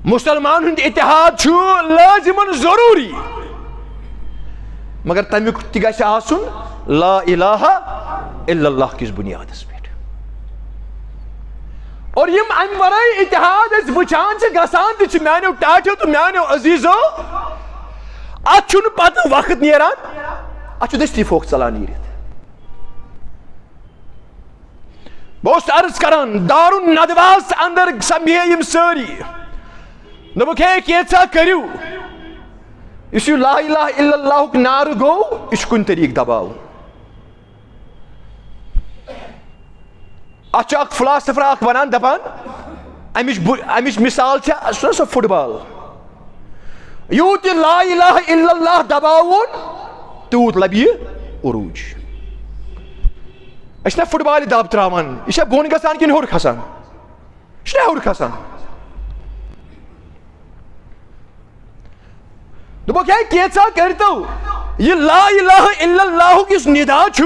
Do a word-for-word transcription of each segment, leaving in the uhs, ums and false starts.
مسلمان ہُنٛد اتحاد چھُ لازمن ضروٗری، مگر تمیُک تہِ گژھِ آسُن لا الہ الا اللہ کِس بُنیادس پٮ۪ٹھ۔ اور یِم امہِ ورٲے اتحاد أسۍ وٕچھان چھِ، گژھان تہِ چھِ، میانیو ٹاٹھیو تہٕ میانیو عزیزو، اتھ چھُنہٕ پتہٕ وقت نیران، اتھ چھُ دٔستی پھۄکھ ژلان نیٖرِتھ۔ بہٕ اوسُس عرض کران، دارالندواہس اندر سمے یِم سٲری۔ دوٚپُکھ، ہے، کینٛژھا کٔرِو۔ یُس یہِ لا الہ الا اللہُک نعرٕ گوٚو، یہِ چھُ کُنہِ طریٖقہٕ دباوُن۔ اتھ چھُ اکھ فلاسفر اکھ ونان، دپان، امِچ بُ-، امِچ مثال چھےٚ، سۄ، سۄ فٹ بال۔ یوٗت یہِ لا الہ الا اللہ دباوون، تیوٗت لبہِ یہِ عروج۔ أسۍ چھِنہ فٹ بالہِ دب تراوان، یہِ چھا بۄن گژھان کِنہٕ ہیوٚر کھسان؟ یہِ چھُنہ ہیوٚر کھسان۔ دوٚپُکھ، ہے، کینٛژھا کٔرۍتو، یہِ لا الہ الا اللہُک یُس ندا چھُ،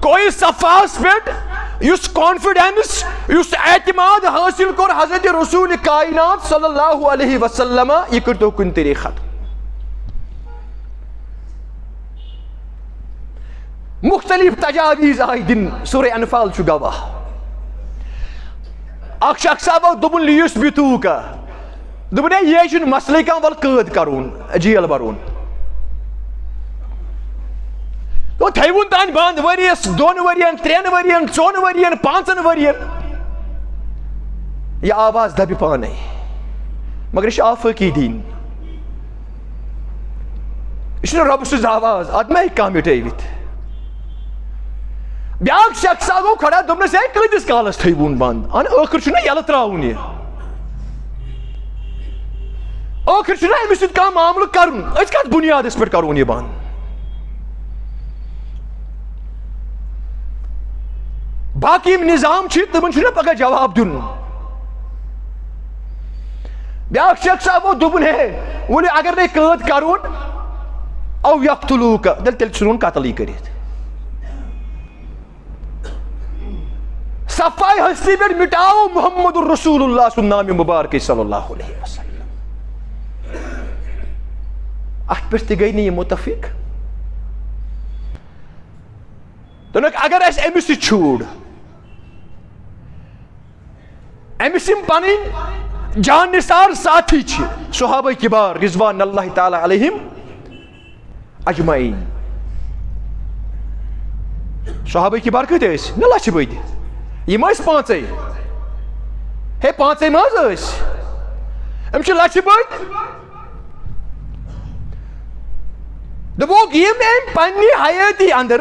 کوہِ صفاہس پٮ۪ٹھ یُس confidence، یُس اعتماد حٲصِل کوٚر حضرت رسول کائنات صلی اللہ علیہ وسلم، یہِ کٔرۍتو کُنہِ طریٖقہٕ ختم۔ مختلف تجاویز آیہِ دِنہٕ، سورہ انفال چھُ گواہ۔ اکھ شخص آو، دوٚپُن، لیُس بیتوٗکا، دوٚپُن، ہے، یہِ چھُنہٕ مسلہٕ کانٛہہ، وَلہٕ قٲد کَرون، جیل بَرون۔ دوٚپُن، تھٲیوُن تانۍ بنٛد ؤریَس، دۄن ؤرِین، ترٛٮ۪ن ؤرِین، ژۄن ؤرِین، پانٛژَن ؤرِین۔ یہِ آواز دَبہِ پانَے۔ مگر یہِ چھُ آفٲقی دیٖن۔ یہِ چھُنہٕ رۄبہٕ سٕنٛز آواز، اَتھ ما ہیٚکہِ کانٛہہ مِٹٲوِتھ۔ بیٛاکھ شخصا گوٚو کھڑا، دوٚپنَس، ہے، کۭتِس کالَس تھٲیوُن بنٛد؟ اَہَن، ٲخٕر چھُنہ یَلہٕ ترٛاوُن یہِ۔ ٲخٕر چھُنہ أمِس سۭتۍ کانٛہہ معاملہٕ کرُن۔ أسۍ کتھ بُنیادس پٮ۪ٹھ کرون یہِ بنٛد؟ باقی یِم نظام چھِ، تِمن چھُنہ پگاہ جواب دیُن۔ بیٛاکھ شخص آو دوٚپُن، ہے، ؤلِو اگر نے قٲد کرون، او یقتلوک، تیٚلہِ، تیٚلہِ ژھٕنون قتلٕے کٔرِتھ۔ صفائے ہستی پٮ۪ٹھ مٹاو محمد رسول اللہ سُنٛد نام مبارک صلی اللہ علیہ وسلم۔ اتھ پٮ۪ٹھ تہِ گٔے نہٕ یہِ متفق۔ دوٚپنکھ، اگر اسہِ أمِس سۭتۍ چھوٗڑ، أمِس یِم پنٕنۍ جان نثار ساتھی چھِ، صحابہ کبار رضوان اللہ تعالیٰ علیہم، اجمعین۔ صحابہ کبار کۭتیاہ ٲسۍ؟ نہ، لچھِ بٔدۍ۔ یِم ٲسۍ پانٛژے۔ ہے، پانٛژے ما حظ ٲسۍ؟ یِم چھِ لچھِ بٔدۍ۔ دوٚپُکھ، یِم أمۍ پننہِ حیٲتی اندر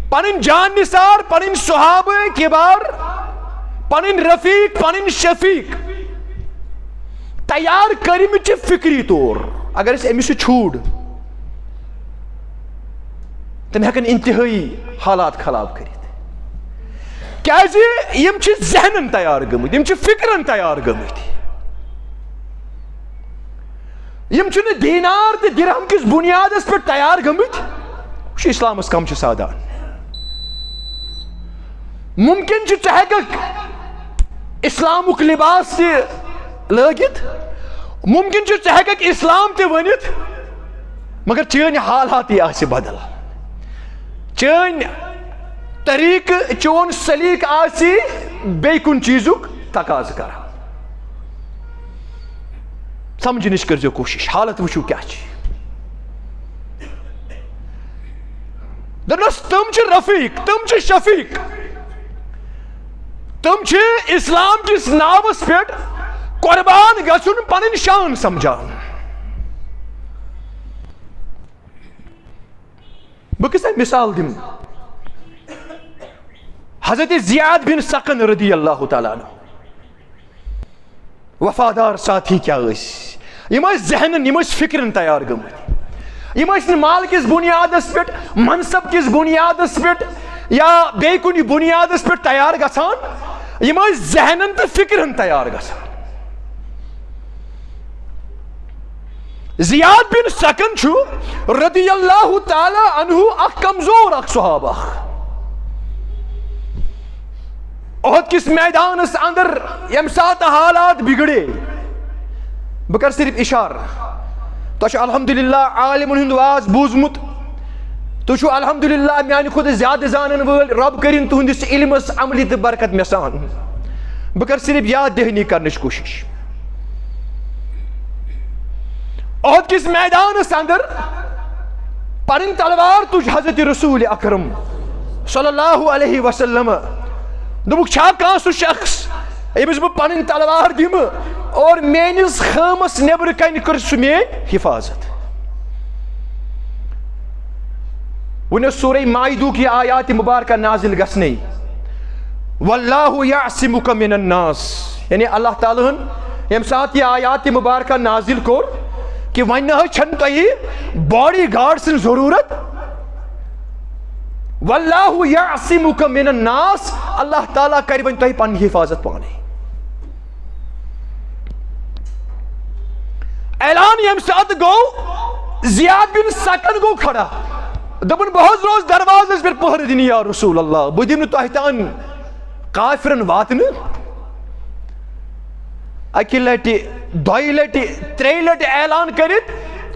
پنٕنۍ جان نثار، پنٕنۍ صحابہ کبار، پنٕنۍ رفیق، پنٕنۍ شفیق تیار کٔرمٕتۍ چھِ فکری طور۔ اگر أسۍ أمِس سۭتۍ چھوٗڑ، تِم ہٮ۪کن انتہٲیی حالات خراب کٔرِتھ۔ کیازِ یِم چھِ ذہنن تیار گٔمٕتۍ، یِم چھِ فکرن تیار گٔمٕتۍ۔ یِم چھِنہٕ دینار تہٕ درہم کِس بُنیادس پٮ۪ٹھ تیار گٔمٕتۍ۔ وٕچھ، اسلامس کم چھِ سادان۔ ممکن چھُ ژٕ ہٮ۪ککھ اسلامُک لباس تہِ لٲگِتھ، ممکن چھُ ژٕ ہٮ۪ککھ اسلام تہِ ؤنِتھ، مگر چٲنۍ حالات یہِ آسہِ بدل۔ چٲنۍ طریقہٕ، چون سلیقہٕ آسہِ بیٚیہِ کُنہِ چیٖزُک تقاضہٕ کران۔ سمجھنٕچ کٔرزیو کوٗشش، حالت وٕچھِو کیٛاہ چھِ۔ دوٚپنَس، تِم چھِ رفیق، تِم چھِ شفیق، تِم چھِ اسلام کِس ناوس پٮ۪ٹھ قربان گژھُن پنٕنۍ شان سمجھان۔ بہٕ کِژھ مثال دِمہٕ؟ حضرت زیاد بن سکن رضی اللہ تعالیٰ عنہ، وفادار ساتھی کیٛاہ ٲسۍ؟ یِم ٲسۍ ذہنن، یِم ٲسۍ فکرن تیار گٔمٕتۍ۔ یِم ٲسۍ نہٕ مال کِس بُنیادس پٮ۪ٹھ، منصب کِس بُنیادس پٮ۪ٹھ یا بیٚیہِ کُنہِ بُنیادس پٮ۪ٹھ تیار گژھان۔ یِم ٲسۍ ذہنن تہٕ فکرن تیار گژھان۔ زیاد بن سکن چھُ رضی اللہ تعالیٰ عنہ اکھ کمزور اکھ صحابہ۔ احد کِس میدانس اندر ییٚمہِ ساتہٕ حالات بگڑے، بہٕ کرٕ صرف اشارٕ۔ تۄہہِ چھُ الحمدللہ عالمن ہُنٛد واز بوٗزمُت۔ تُہۍ چھِو الحمدللہ میانہِ کھۄتہٕ زیادٕ زانن وٲلۍ۔ رب کٔرِن تُہنٛدِس علمس عملی تہٕ برکت مےٚ سان۔ بہٕ کرٕ صرف یاد دہٲنی کرنٕچ کوٗشش۔ احد کِس میدانس اندر پنٕنۍ تلوار تُج حضرت رسول اکرم صلی اللہ علیہ وسلم۔ دوٚپُکھ، چھا کانٛہہ سُہ شخص ییٚمِس بہٕ پنٕنۍ تلوار دِمہٕ اور میٲنِس خٲمس نیبرٕ کنہِ کرِ سُہ میٲنۍ حفاظت؟ وُنہِ ٲس سورہ مائدہ کی آیات مبارکہ نازل گژھنے، واللہ یعصمک من الناس، یعنی اللہ تعالیٰ ہن ییٚمہِ ساتہٕ یہِ آیات مبارکہ نازل کوٚر کہِ وۄنۍ نہ حظ چھنہٕ تۄہہِ باڈی گارڈ سٕنٛز ضروٗرت، واللہ یعصمک من الناس، اللہ تعالیٰ کرِ وۄنۍ تۄہہِ پنٕنۍ حفاظت پانے۔ اعلان ییٚمہِ ساتہٕ گوٚو، زیاد بن سکن گوٚو کھڑا۔ دوٚپُن، بہٕ حظ روزٕ دروازس پٮ۪ٹھ پٔہرٕ دِنہِ، یا رسول اللہ، بہٕ دِمہٕ نہٕ تۄہہِ تام کافرن واتنہٕ۔ اکہِ لٹہِ، دۄیہِ لٹہِ، ترٛیٚیہِ لٹہِ اعلان کٔرِتھ،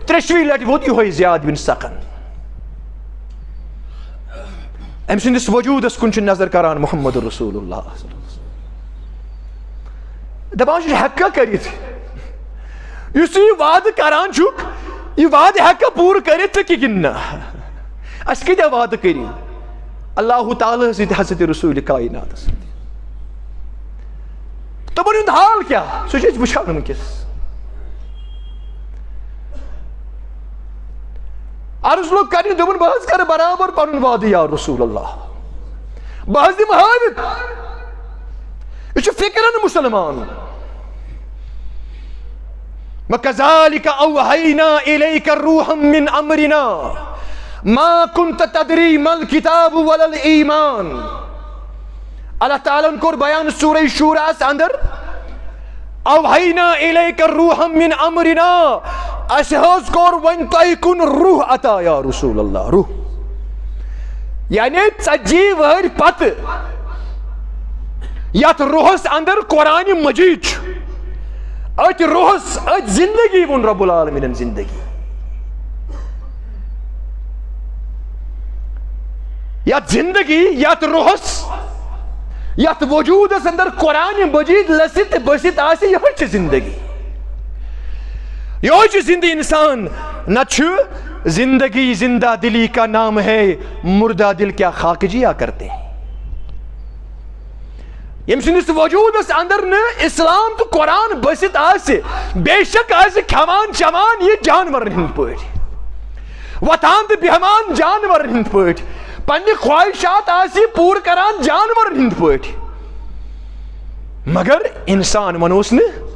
ترٛیٚشوٕے لٹہِ ووت یِہوٚے زیاد بن سکن۔ أمۍ سٕنٛدِس وجوٗدس کُن چھُ نظر کران محمد رسول اللہ۔ دپان چھُ، ہٮ۪ککھا کٔرِتھ؟ یُس ژٕ یہِ وعدٕ کران چھُکھ، یہِ وعدٕ ہٮ۪ککھا پوٗرٕ کٔرِتھ ژٕ کہِ کِنہٕ نہ؟ اَسہِ کۭتیٛاہ وعدٕ کٔرِو اللہ تعالیٰ ہَس سۭتۍ، حضرت رسول کائناتس سۭتۍ؟ تِمن ہُنٛد حال کیٛاہ؟ سُہ چھِ أسۍ وٕچھان وٕنکیٚس۔ عرض لوٚگ کرنہِ، دوٚپُن، بہٕ حظ کرٕ برابر پنُن وعدٕ یا رسول اللہ، بہٕ حظ دِمہٕ ہٲوِتھ۔ یہِ چھُ فکرن مسلمان۔ وَكَذَلِكَ أَوْحَيْنَا إِلَيْكَ رُوحًا مِّنْ أَمْرِنَا مَا كُنْتَ تَدْرِي مَا الْكِتَابُ وَلَا الْإِيمَانُ۔ اللہ تعالیٰ ہن کوٚر بیان سورہ شوراہس اندر، اوحینا الیک روحا من امرنا، اسہِ حظ کوٚر وۄنۍ تۄہہِ کُن روح عطا یا رسول اللہ، روح۔ یعنی ژتجی وہر پتہٕ یتھ روحس اندر قرآن مجید چھُ، أتھۍ روحس، أتھۍ زندگی ووٚن رب العالمینن زندگی۔ یتھ زندگی، یتھ روحس، یتھ وجودس اندر قرآن مجید لٔسِتھ تہٕ بٔسِتھ آسہِ، یہے چھِ زندگی۔ یہے چھُ زندٕ انسان۔ نہ چھُ زندگی زندہ دلی کا نام ہے، مردہ دل کیا خاک جیا کرتے ہیں۔ ییٚمہِ سٕنٛدِس وجوٗدس اندر نہٕ اسلام تہٕ قرآن بٔسِتھ آسہِ، بے شک آسہِ کھٮ۪وان چٮ۪وان یہِ جانورن ہٕنٛدۍ پٲٹھۍ، وۄتھان تہٕ بیہوان جانورن ہٕنٛدۍ پٲٹھۍ، پننہِ خواہشات آسہِ پوٗرٕ کران جانورن ہٕنٛدۍ پٲٹھۍ، مگر انسان ونوس نہٕ۔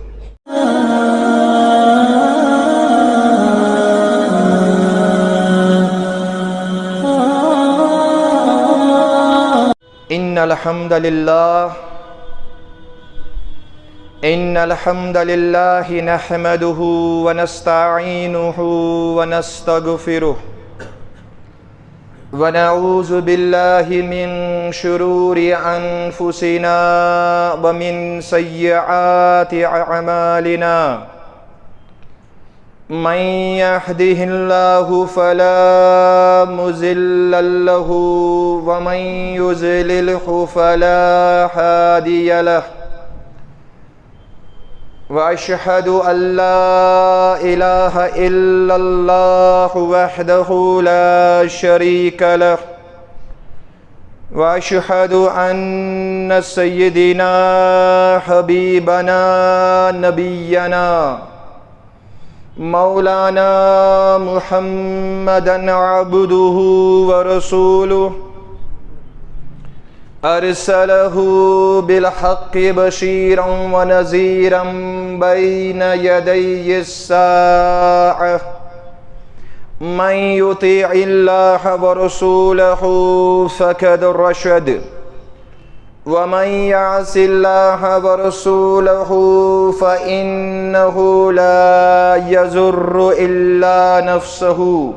إن الحمد لله، إن الحمد لله نحمده ونستعينه ونستغفره، ونعوذ بالله من شرور أنفسنا ومن سيئات أعمالنا. من يهده الله فلا مضل له، ومن يضلله فلا هادي له. وأشهد أن لا إله إلا الله وحده لا شريك له، وأشهد أن سيدنا حبيبنا نبينا مولانا محمدا عبده ورسوله، أرسله بالحق بشيرا ونذيرا بين يدي الساعة. من يطع الله ورسوله فقد رشد، ومن يعص الله ورسوله فإنه لا يضر إلا نفسه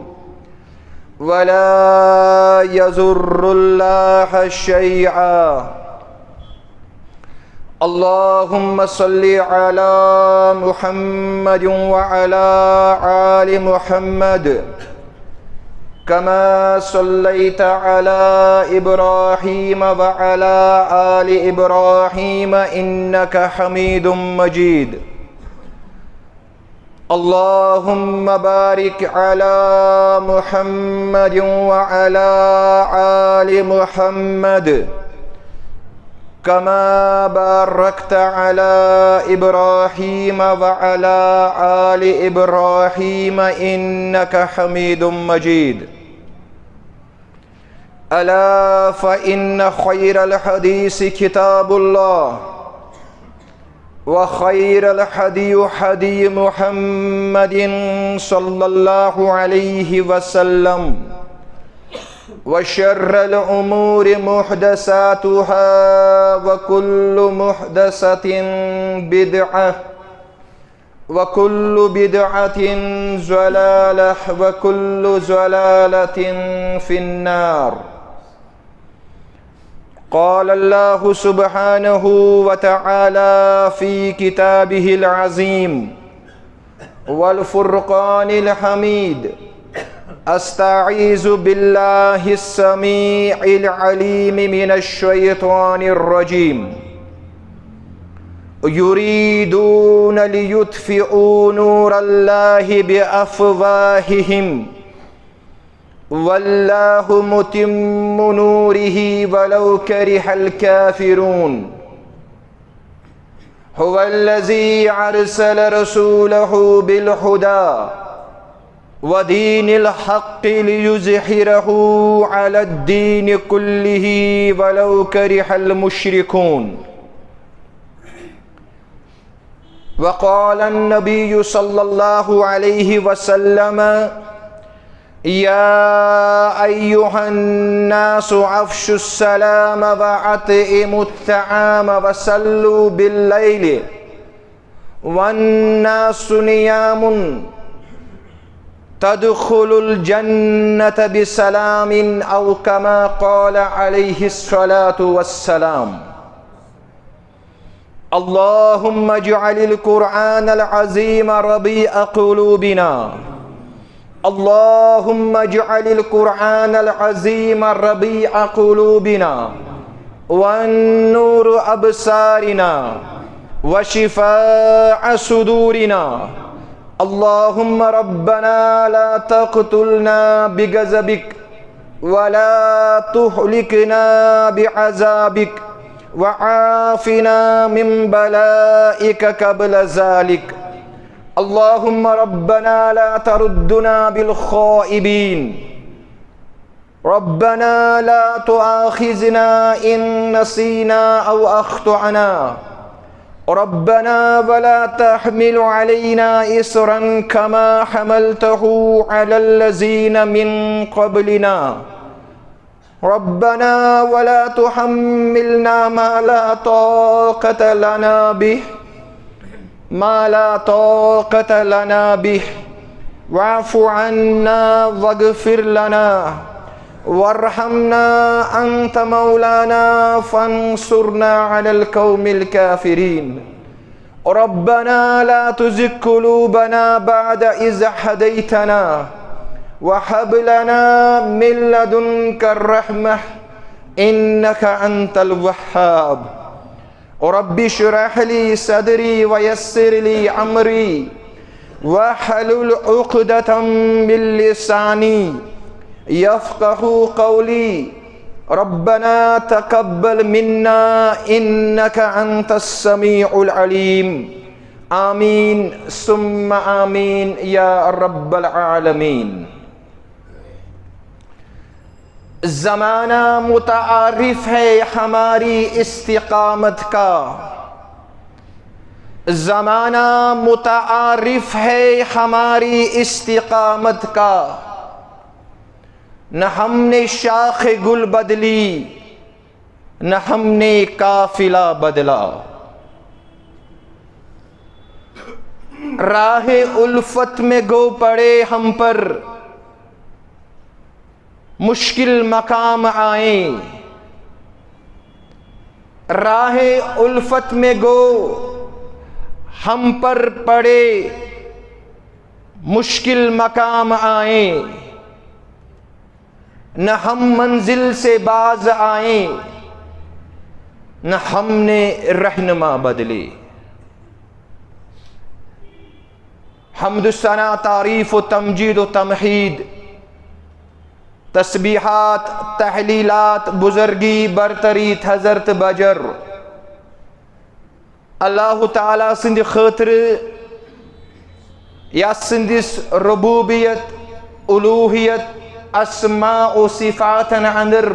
ولا يضر الله شيئا. اللهم صل على محمد وعلى آل محمد كما صليت على إبراهيم وعلى آل إبراهيم إنك حميد مجيد. اللهم بارك على محمد وعلى آل محمد كما باركت على إبراهيم وعلى آل إبراهيم إنك حميد مجيد. ألا فإن خير الحديث كتاب الله، وخير الهدي هدي محمد صلى الله عليه وسلم، وشر الأمور محدثاتها، وكل محدثة بدعة، وكل بدعة ضلالة، وكل ضلالة في النار. قال الله سبحانه وتعالى في كتابه العظيم والفرقان الحميد: أستعيذ بالله السميع العليم من الشيطان الرجيم. يريدون ليطفئوا نور الله بأفواههم والله متم نوره ولو كره الكافرون. هو الذي أرسل رسوله بالهدى ودين الحق ليظهره على الدين كله ولو كره المشركون. وقال النبي صلى الله عليه وسلم: يا أيها الناس أفشوا السلام وأطعموا الطعام وصلوا بالليل والناس نيام تدخلوا الجنة بسلام، أو كما قال عليه الصلاة والسلام. اللهم اجعل القرآن العظيم ربيع قلوبنا. اللهم اجعل القرآن العظيم ربيع قلوبنا، والنور أبصارنا، وشفاء صدورنا. اللهم ربنا لا تقتلنا بغضبك ولا تهلكنا بعذابك وعافنا من بلائك قبل ذلك. اللهم ربنا لا تردنا بالخائبين. ربنا لا تؤاخذنا إن نسينا أو أخطأنا. ربنا ولا تحمل علينا إصرا كما حملته على الذين من قبلنا. ربنا ولا تحملنا ما لا طاقة لنا به، ما لا طاقة لنا به، واعف عنا واغفر لنا وارحمنا، أنت مولانا فانصرنا على القوم الكافرين. ربنا لا تزغ قلوبنا بعد إذ هديتنا وهب لنا من لدنك الرحمة إنك أنت الوهاب. رب اشرح لي صدري ويسر لي أمري واحلل عقدة من لساني يفقه قولي. ربنا تقبل منا إنك أنت السميع العليم. آمين ثم آمين يا رب العالمين. زمانہ متعارف ہے ہماری استقامت کا، زمانہ متعارف ہے ہماری استقامت کا۔ نہ ہم نے شاخ گل بدلی، نہ ہم نے قافلہ بدلا۔ راہ الفت میں گو پڑے ہم پر مشکل مقام آئیں، راہ الفت میں گو ہم پر پڑے، مشکل مقام آئیں، نہ ہم منزل سے باز آئیں، نہ ہم نے رہنما بدلی۔ حمد و ثنا، تعریف و تمجید و تمحید، تسبیحات، تحلیلات، بزرگی، برتری، حضرت بجر، اللہ تعالیٰ سٕنٛدِ خٲطرٕ، یَس سٕنٛدِس ربوبیت، الوہیت، اسماء و صفاتن اندر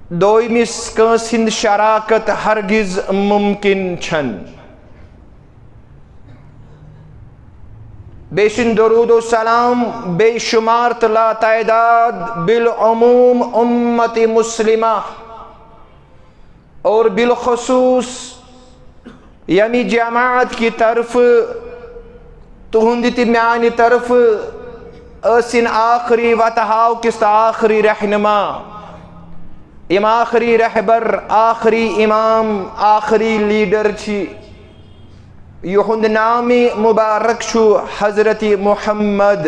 دویمِس کٲنٛسہِ ہٕنٛز شراکت ہرگز ممکن چھن۔ بیٚیہِ چھُنہٕ درود و سلام بے شمار تہٕ لا تعداد، بالعموم امت مسلمہ اور بالخصوص ییٚمہِ جماعت کی طرفہٕ، تُہنٛدِ تہِ میانہِ طرفہٕ، ٲسِن آخری وتہٕ ہاو کِس تہٕ آخری رہنما، یِم آخری رہبر، آخری امام، آخری لیڈر چھِ، یِہُنٛد نام مبارک چھُ حضرت محمد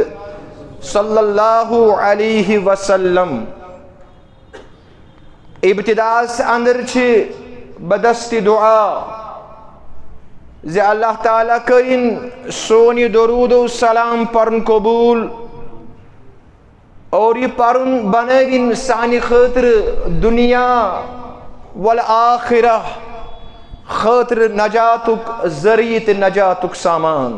صلی اللہ علیہ وسلم۔ ابتداس اندر چھِ بدست دعا زِ اللہ تعالیٰ کٔرِن سون یہِ درود و سلام پرُن قبول اور یہِ پرُن بنٲوِن سانہِ خٲطرٕ دنیا والآخرہ خٲطرٕ نجاتُک ذریعہ تہٕ نجاتُک سامان۔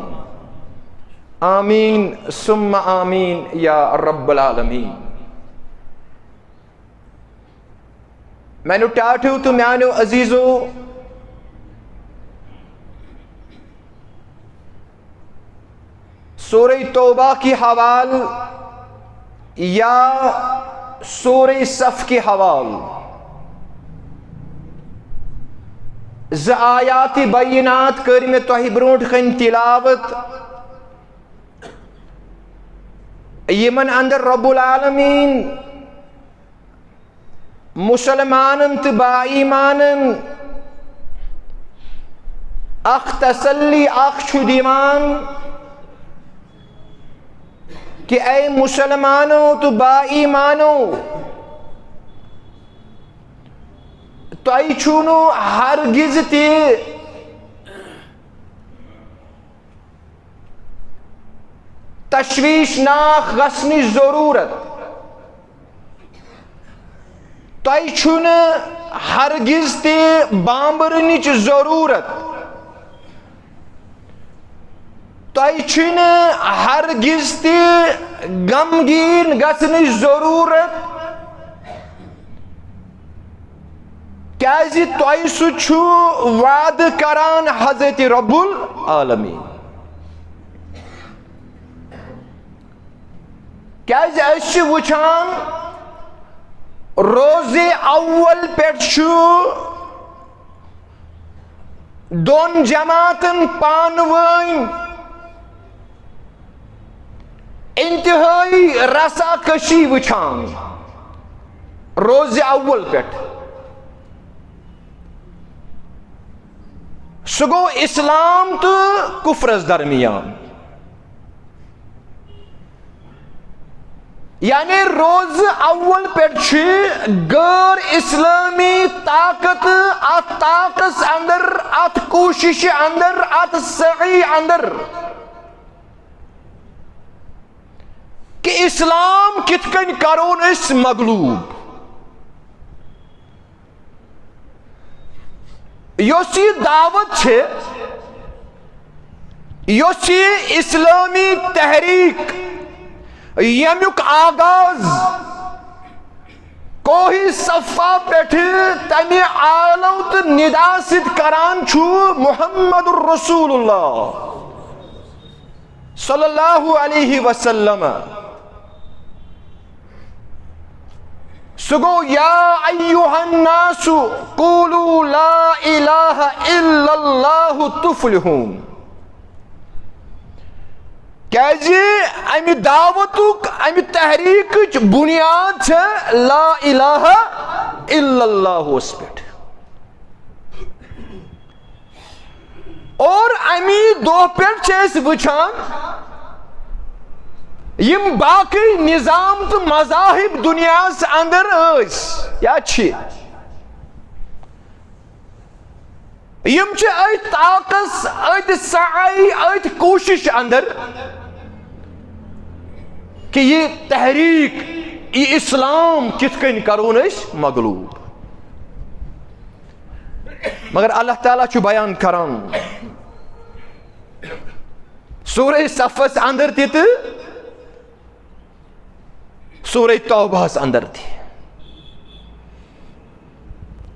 آمین ثم آمین یا رب العالمین۔ میانیو ٹاٹھیو تہٕ میانیو عزیزو، سورہ توبہ کی حوال یا سورہ صف کی حوال، زٕ آیات بینات کٔرۍ مےٚ تۄہہِ برونٛٹھ کنہِ تلاوت، یِمن اندر رب العالمین مسلمانن تہٕ با ایمانن اکھ تسلی اکھ چھُ دِوان کہ اے مسلمانو تہٕ با ایمانو، تۄہہِ چھُنہٕ ہرگز تہِ تشویشناک گژھنٕچ ضروٗرت۔ تۄہہِ چھُنہٕ ہرگز تہِ بامبرنٕچ ضروٗرت۔ تۄہہِ چھُنہٕ ہرگز تہِ غمگیٖن گژھنٕچ ضروٗرت۔ کیازِ تۄہہِ سۭتۍ چھُ وعدٕ کران حضرت رب العالمین۔ کیازِ أسۍ چھِ وٕچھان روزِ اول پٮ۪ٹھ چھُ دۄن جماعتن پانہٕ ؤنۍ انتہٲئی رسا کشی وٕچھان روزِ اول پٮ۪ٹھ۔ سُہ گوٚو اسلام تہٕ کفرس درمیان۔ یعنی روزِ اول پٮ۪ٹھ چھِ غٲر اسلٲمی طاقت اتھ طاقس اندر، اتھ کوٗششہِ اندر، اتھ سعی اندر کہ اسلام کِتھ کٔنۍ کرون أسۍ مغلوب۔ یۄس یہِ دعوت چھِ، یۄس یہِ اسلٲمی تحریک، ییٚمیُک آغاز کوہ صفا پٮ۪ٹھٕ تمہِ آلو تہٕ ندا سۭتۍ کران چھُ محمد رسول اللہ صلی اللہ علیہ وسلم، سُہ گوٚو، یا ایھا الناس قولوا لا الہ الا اللہ تفلحون۔ کیازِ امہِ دعوتُک، امہِ تحریکٕچ بنیاد چھےٚ لا الہ الا اللہ ہس پٮ۪ٹھ۔ امی دۄہ پٮ۪ٹھ چھِ أسۍ وٕچھان، یِم باقٕے نظام تہٕ مذاہب دُنیاہَس اندر ٲسۍ یا چھِ، یِم چھِ أتھۍ طاقس، أتھۍ سعی، أتھۍ کوٗشش اندر کہِ یہِ تحریک، یہِ اسلام کِتھ کٔنۍ کرون أسۍ مغلوب۔ مگر اللہ تعالیٰ چھُ بیان کران سورہ صفس اندر تہِ تہٕ سورہ توبہس اندر تہِ،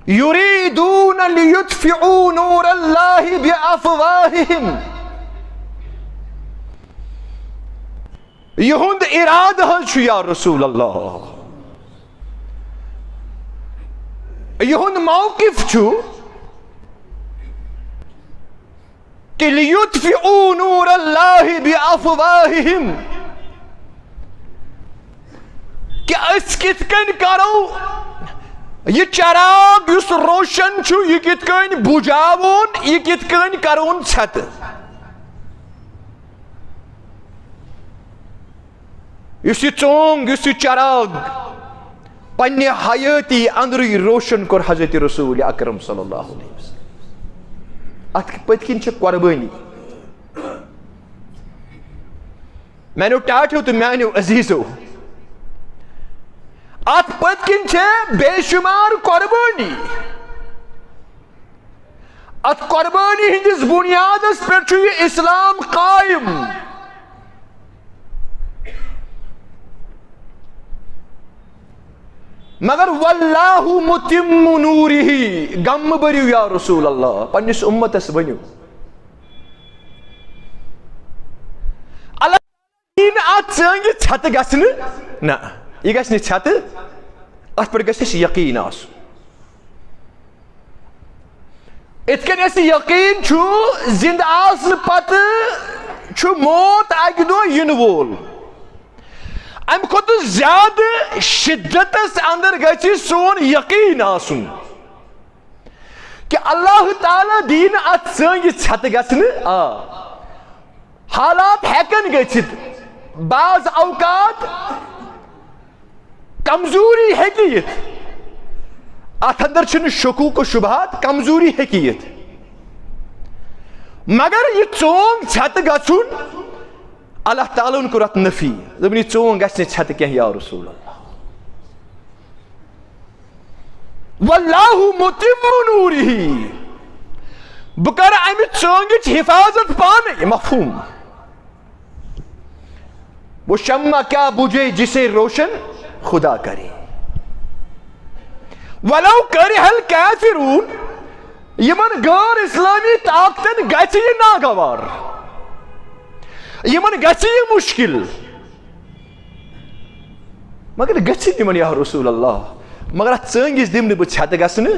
یریدون لیطفئوا نور اللہ بافواہہم۔ یِہُنٛد ارادٕ حظ چھُ، یا رسول اللہ، یِہُنٛد موقف چھُ کہِ لیطفئوا نور اللہ بافواہہم، کہِ أسۍ کِتھ کٔنۍ کرو یہِ چراغ یُس روشن چھُ، یہِ کِتھ کٔنۍ بُجاوون، یہِ کِتھ کٔنۍ کرون ژھٮ۪تہٕ۔ یُس یہِ ژونگ، یُس یہِ چراغ پننہِ حیٲتی اندرٕے روشن کوٚر حضرت رسول اکرم صلی اللہ علیہ وسلم، اتھ پٔتۍ کِنۍ چھِ قربٲنی۔ میانیو ٹاٹھیو تہٕ میانیو عزیزو، اتھ پٔتۍ کِنۍ چھِ بے شمار قربٲنی۔ اتھ قربٲنی ہٕنٛدِس بُنیادس پٮ۪ٹھ چھُ یہِ اسلام قائم۔ مگر واللہ متم نورہ، غم مہٕ بٔرِو یا رسول اللہ، پننِس امتس ؤنِو۔ اللہ دِیِن اتھ ژٲنٛگہِ ژھٮ۪تہٕ گژھِ نہٕ، نہ، یہِ گژھِ نہٕ ژھٮ۪تہٕ، اتھ پٮ۪ٹھ گژھِ اَسہِ یقین آسُن۔ یِتھ کٔنۍ اَسہِ یقین چھُ زِنٛدٕ آسنہٕ پتہٕ چھُ موت اکہِ دۄہ یِنہٕ وول، امہِ کھۄتہٕ زیادٕ شدتس اندر گژھِ سون یقین آسُن کہِ اللہ تعالیٰ دِیہِ نہٕ اتھ ژٲنٛگہِ ژھٮ۪تہٕ گژھنہٕ۔ آ، حالات ہیکن گٔژھِتھ، بعض اوقات کمزوری ہیکہِ یِتھ۔ اتھ اندر چھُنہٕ شکوک و شبہات، کمزوری ہیکہِ یِتھ۔ مگر یہِ ژونگ ژھٮ۪تہٕ گژھُن، اللہ تعالیٰ ہن کوٚر اتھ نفی۔ دوٚپُن، یہِ ژونگ گژھِ نہٕ ژھٮ۪تہٕ کینٛہہ، یا رسول اللہ۔ واللہ متم نورہ، بہٕ کرٕ امہِ ژٲنٛگِچ حفاظت پانے۔ مفہوم؟ وہ شمع کیا بجھے جسے روشن خدا کرے، ولو کرہ الکافرون۔ یِمن غٲر اسلامی طاقتن گژھِ یہِ ناگوار، یِمن گژھِ یہِ مشکل، مگر گٔژھِتھ یِمن یا رسول اللہ، مگر اتھ ژٲنٛگِس دِمہٕ نہٕ بہٕ ژھٮ۪تہٕ گژھنہٕ۔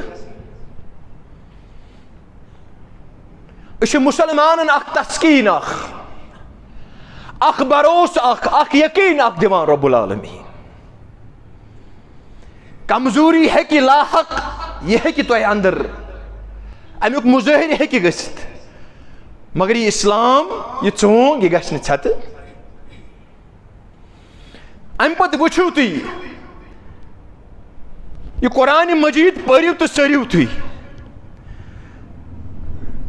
یہِ چھُ مُسلمانن اکھ تسکیٖن اکھ، اکھ بھروسہٕ اکھ، اکھ یقین اکھ دِوان رب العالمین۔ کمزوری ہیٚکہِ لاحق، یہِ ہیٚکہِ تۄہہِ اندر، امیُک مظٲہرٕ ہیٚکہِ گٔژھِتھ، مگر یہِ اسلام، یہِ ژونٛگ، یہِ گژھِ نہٕ ژھٮ۪تہٕ۔ امہِ پتہٕ وٕچھِو تُہۍ، یہِ قرآن مجید پٔرِو تہٕ سٔرِو تُہۍ۔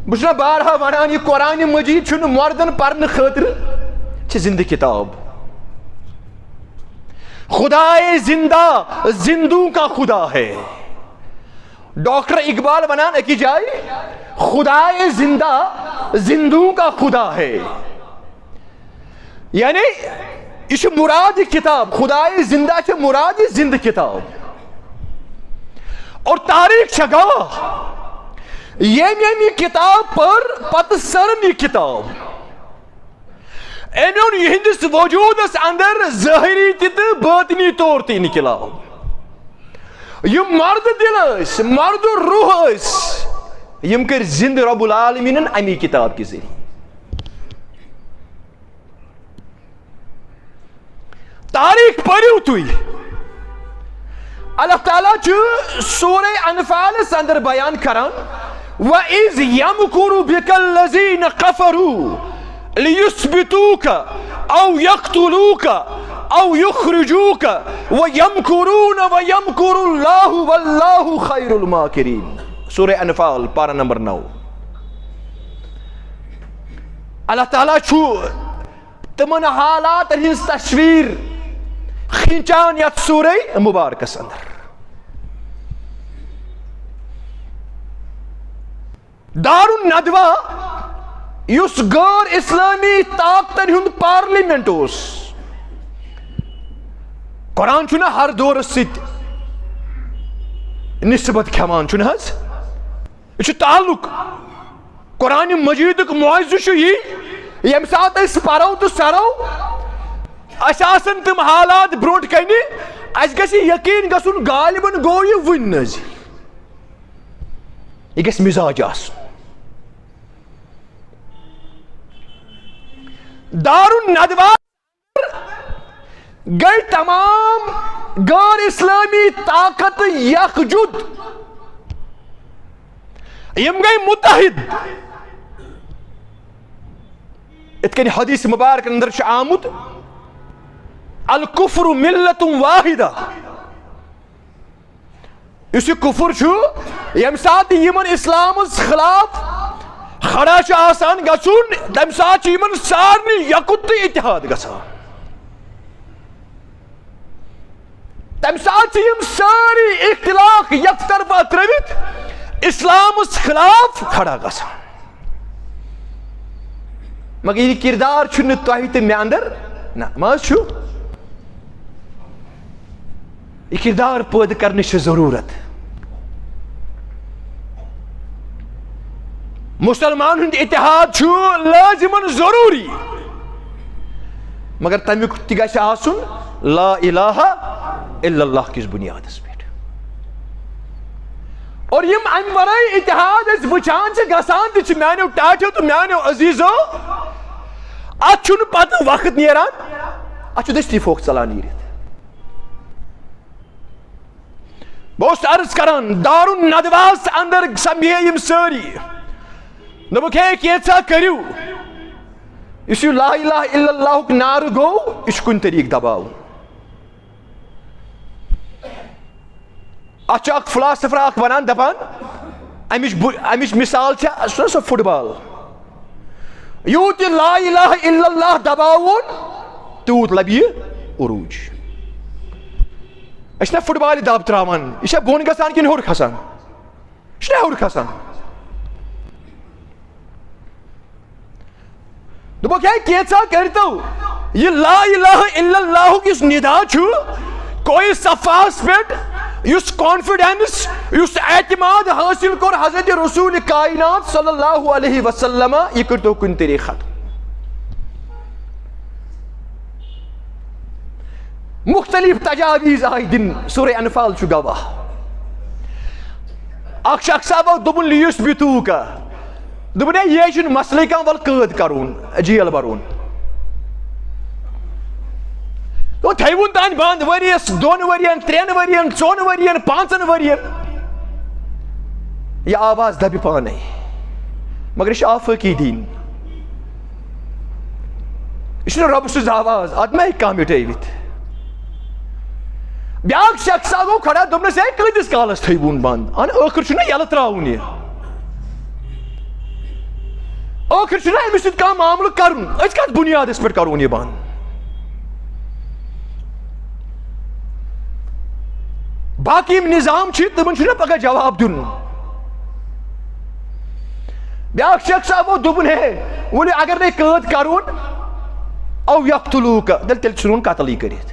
بہٕ چھُس نہ بارہا ونان، یہِ قرآن مجید چھُنہٕ مردن پرنہٕ خٲطرٕ، چھِ زندٕ کتاب۔ خدائے زندہ زندوں کا خدا ہے۔ ڈاکٹر اقبال ونان أکِس جایہِ، خدائے زندہ زندوں کا خدا ہے۔ یعنی، یہِ چھُ مراد یہِ کتاب، خدائے زندہ چھِ مراد یہِ زندٕ کتاب۔ اور تاریخ چھےٚ گواہ، ییٚمۍ ییٚمۍ یہِ کتاب پٔر، پتہٕ سٔرٕن یہِ کتاب۔ أمۍ اوٚن یِہنٛدِس وجودس اندر ظٲہری تہِ تہٕ باطنی طور تہِ انقلاب۔ یِم مردٕ دل ٲسۍ، مردٕ روح ٲسۍ، یِم کٔرۍ زندٕ رب العالمینن امی کتاب کہِ ذریعہٕ۔ تاریخ پٔرِو تُہۍ۔ اللہ تعالیٰ چھُ سورہ انفالس اندر بیان کران، وَإِذْ يَمْكُرُ بِكَ الَّذِينَ كَفَرُوا لِيُثْبِتُوكَ أَوْ يَقْتُلُوكَ أَوْ يُخْرِجُوكَ وَيَمْكُرُونَ وَيَمْكُرُ اللَّهُ وَاللَّهُ خَيْرُ الْمَاكِرِينَ۔ سورہ انفال، پارہ نمبر نو۔ اللہ تعالیٰ چھُ تِمن حالاتن ہٕنٛز تصویر کھینچان یتھ سورہ مبارکس اندر۔ دارالندوہ، یُس غٲر اسلٲمی طاقتن ہُنٛد پارلیمنٹ اوس، قرآن چھُنہٕ ہر دورس سۭتۍ نسبت کھٮ۪وان، چھُنہٕ حظ؟ یہِ چھُ تعلق۔ قرآن مجیدُک معجزٕ چھُ یی، ییٚمہِ ساتہٕ أسۍ پرو تہٕ سرو، اَسہِ آسن تِم حالات برونٛٹھ کنہِ، اَسہِ گژھِ یقین گژھُن، غالباً گوٚو یہِ وُنہِ نہٕ حظ۔ یہِ گژھِ مزاج آسُن۔ دارالندوہ گٔے تمام غٲر اسلٲمی طاقت یکجُت، یِم گٔے متحد۔ یِتھ کٔنۍ حدیث مبارک اندر چھُ آمُت، الکفر ملۃ واحدہ۔ یُس یہِ کفر چھُ، ییٚمہِ ساتہٕ یِمن اسلامس خلاف کھڑا چھُ آسان گژھُن، تمہِ ساتہٕ چھُ یِمن سارنٕے یکُت تہٕ اتحاد گژھان۔ تمہِ ساتہٕ چھِ یِم سٲری اختلاف یکطرفہ ترٲوِتھ اسلامس خلاف کھڑا گژھان۔ مگر یہِ کردار چھُنہٕ تۄہہِ تہٕ مےٚ اندر، نہ، ما حظ چھُ؟ یہِ کردار پٲدٕ کرنٕچ چھِ ضروٗرت۔ مُسلمان ہُنٛد اتحاد چھُ لٲزمن ضروٗری، مگر تمیُک تہِ گژھِ آسُن لا الہ الا اللہ کِس بُنیادس پٮ۪ٹھ۔ اور یِم امہِ ورٲے اتحاد أسۍ وٕچھان چھِ، گژھان تہِ چھِ، میانیو ٹاٹھیو تہٕ میانیو عزیزو، اتھ چھُنہٕ پتہٕ وقت نیران، اتھ چھُ دٔستی پھوکھ ژلان نیٖرِتھ۔ بہٕ اوسُس عرض کران، دارالندواہس اندر سمے یِم سٲری۔ دوٚپُکھ، ہے، کینٛژھا کٔرِو۔ یُس یہِ لا الہ الا اللہُک نعرٕ گوٚو، یہِ چھُ کُنہِ طریٖقہٕ دباوُن۔ اتھ چھُ اکھ فلاسفر اکھ ونان، دپان، امِچ بُ-، امِچ مثال چھےٚ سۄ، سۄ فٹ بال۔ یوٗت یہِ لا الہ الا اللہ دباوون، تیوٗت لبہِ یہِ عروج۔ أسۍ چھِنہ فٹ بالہِ دب تراوان، یہِ چھا بۄن گژھان کِنہٕ ہیوٚر کھسان؟ یہِ چھُنہ ہیوٚر کھسان۔ دوٚپُکھ، ہے، کینٛژھا کٔرۍتو، یہِ لا الہ الا اللہُک یُس ندا چھُ، کوئی صفاہس پٮ۪ٹھ یُس کانفیڈنس، یُس اعتماد حٲصِل کوٚر حضرت رسول کائنات صلی اللہ علیہ وسلم، یہِ کٔرۍتو کُنہِ طریٖقہٕ ختم۔ مختلف تجاویز آیہِ دِنہٕ، سورہ انفال چھُ گواہ۔ اکھ شخص آو، دوٚپُن، لیُس بیتوٗکا۔ دوٚپُن، ہے، یہِ چھُنہٕ مسلہٕ کانٛہہ، وَلہٕ قٲد کَرون، جیل بَرون۔ گوٚو، تھٲیوُن تانۍ بنٛد ؤریَس، دۄن ؤرین، ترٛٮ۪ن ؤرین، ژۄن ؤرین، پانٛژن ؤرین۔ یہِ آواز دَبہِ پانَے۔ مگر یہِ چھُ آفٲقی دیٖن۔ یہِ چھُنہٕ رۄبہٕ سٕنٛز آواز، اَتھ ما ہیٚکہِ کانٛہہ مِٹٲوِتھ؟ بیٛاکھ شخصا گوٚو کھڑا، دوٚپنَس، ہے، کۭتِس کالَس تھٲیوُن بنٛد؟ اَہَن، ٲخٕر چھُنہ یَلہٕ ترٛاوُن یہِ۔ ٲخٕر چھُنہ أمِس سۭتۍ کانٛہہ معاملہٕ کَرُن۔ أسۍ کَتھ بُنیادَس پٮ۪ٹھ کَرون یہِ بنٛد؟ باقٕے یِم نظام چھِ، تِمَن چھُنہ پَگاہ جواب دیُن۔ بیٛاکھ شخصا گوٚو، دوٚپُن، ہے، ؤلِو، اگر نے قٲد کَرُن، او یقتلوک، تیٚلہِ، تیٚلہِ ژھٕنون قتلٕے کٔرِتھ۔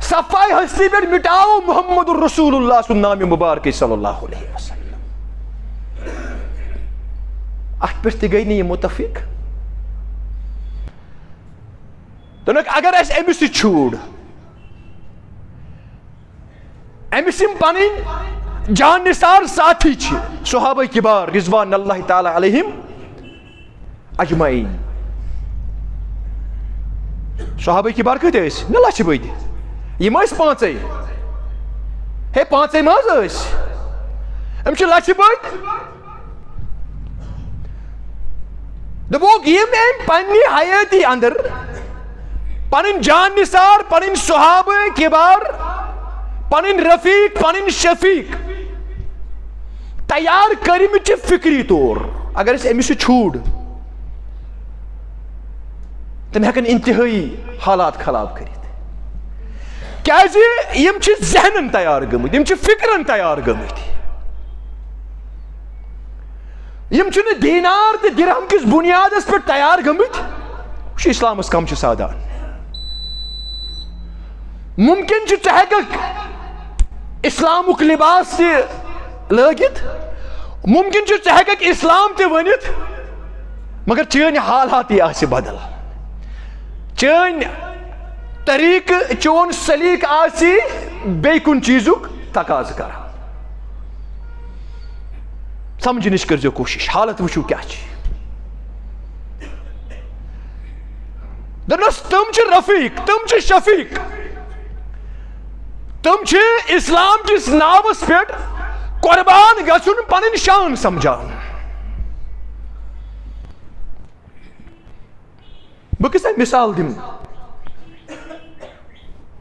صفائے ہستی پٮ۪ٹھ مٹاو محمد رسول اللہ سُنٛد نام مبارک صلی اللہ علیہ وسلم۔ اَتھ پٮ۪ٹھ تہِ گٔے نہٕ یِم مُتفق۔ دوٚپنَکھ، اگر اَسہِ أمِس سۭتۍ چھوٗڑ، أمِس یِم پنٕنۍ جان نثار ساتھی چھِ، صحابہ کبار رضوان اللہ تعالیٰ علیہم اجمعین۔ صحابہ کبار کۭتیٛاہ ٲسۍ؟ نہ، لچھِ بٔدۍ۔ یِم ٲسۍ پانٛژے۔ ہے، پانٛژے مہ حظ ٲسۍ، أمۍ چھِ لَچھِ بٔدۍ۔ دوٚپُکھ، یِم أمۍ پننہِ حیٲتی اندر پنٕنۍ جان نثار، پنٕنۍ صحابہ کبار، پنٕنۍ رفیق، پنٕنۍ شفیق تیار کٔرمٕتۍ چھِ فکری طور۔ اگر أسۍ أمِس یہِ چھوٗڑ، تِم ہٮ۪کن انتہٲیی حالات خراب کٔرِتھ۔ کیازِ؟ یِم چھِ ذہنن تیار گٔمٕتۍ، یِم چھِ فکرن تیار گٔمٕتۍ۔ یِم چھِنہٕ دینار تہٕ درہم کِس بُنیادس پٮ۪ٹھ تیار گٔمٕتۍ۔ وٕچھ، اسلامس کم چھِ سادان۔ ممکن چھُ ژٕ ہٮ۪ککھ اسلامُک لباس تہِ لٲگِتھ، ممکن چھُ ژٕ ہٮ۪ککھ اسلام تہِ ؤنِتھ، مگر چٲنۍ حالات تہِ آسہِ بدل، چٲنۍ طریقہٕ، چون سلیقہٕ آسہِ بیٚیہِ کُنہِ چیٖزُک تقاضہٕ کران۔ سمجھنٕچ کٔرزیو کوٗشش، حالت وٕچھِو کیٛاہ چھِ۔ دوٚپنَس، تِم چھِ رفیق، تِم چھِ شفیق، تِم چھِ اسلام کِس ناوس پٮ۪ٹھ قربان گژھُن پنٕنۍ شان سمجھان۔ بہٕ کِژھ مثال دِمہٕ؟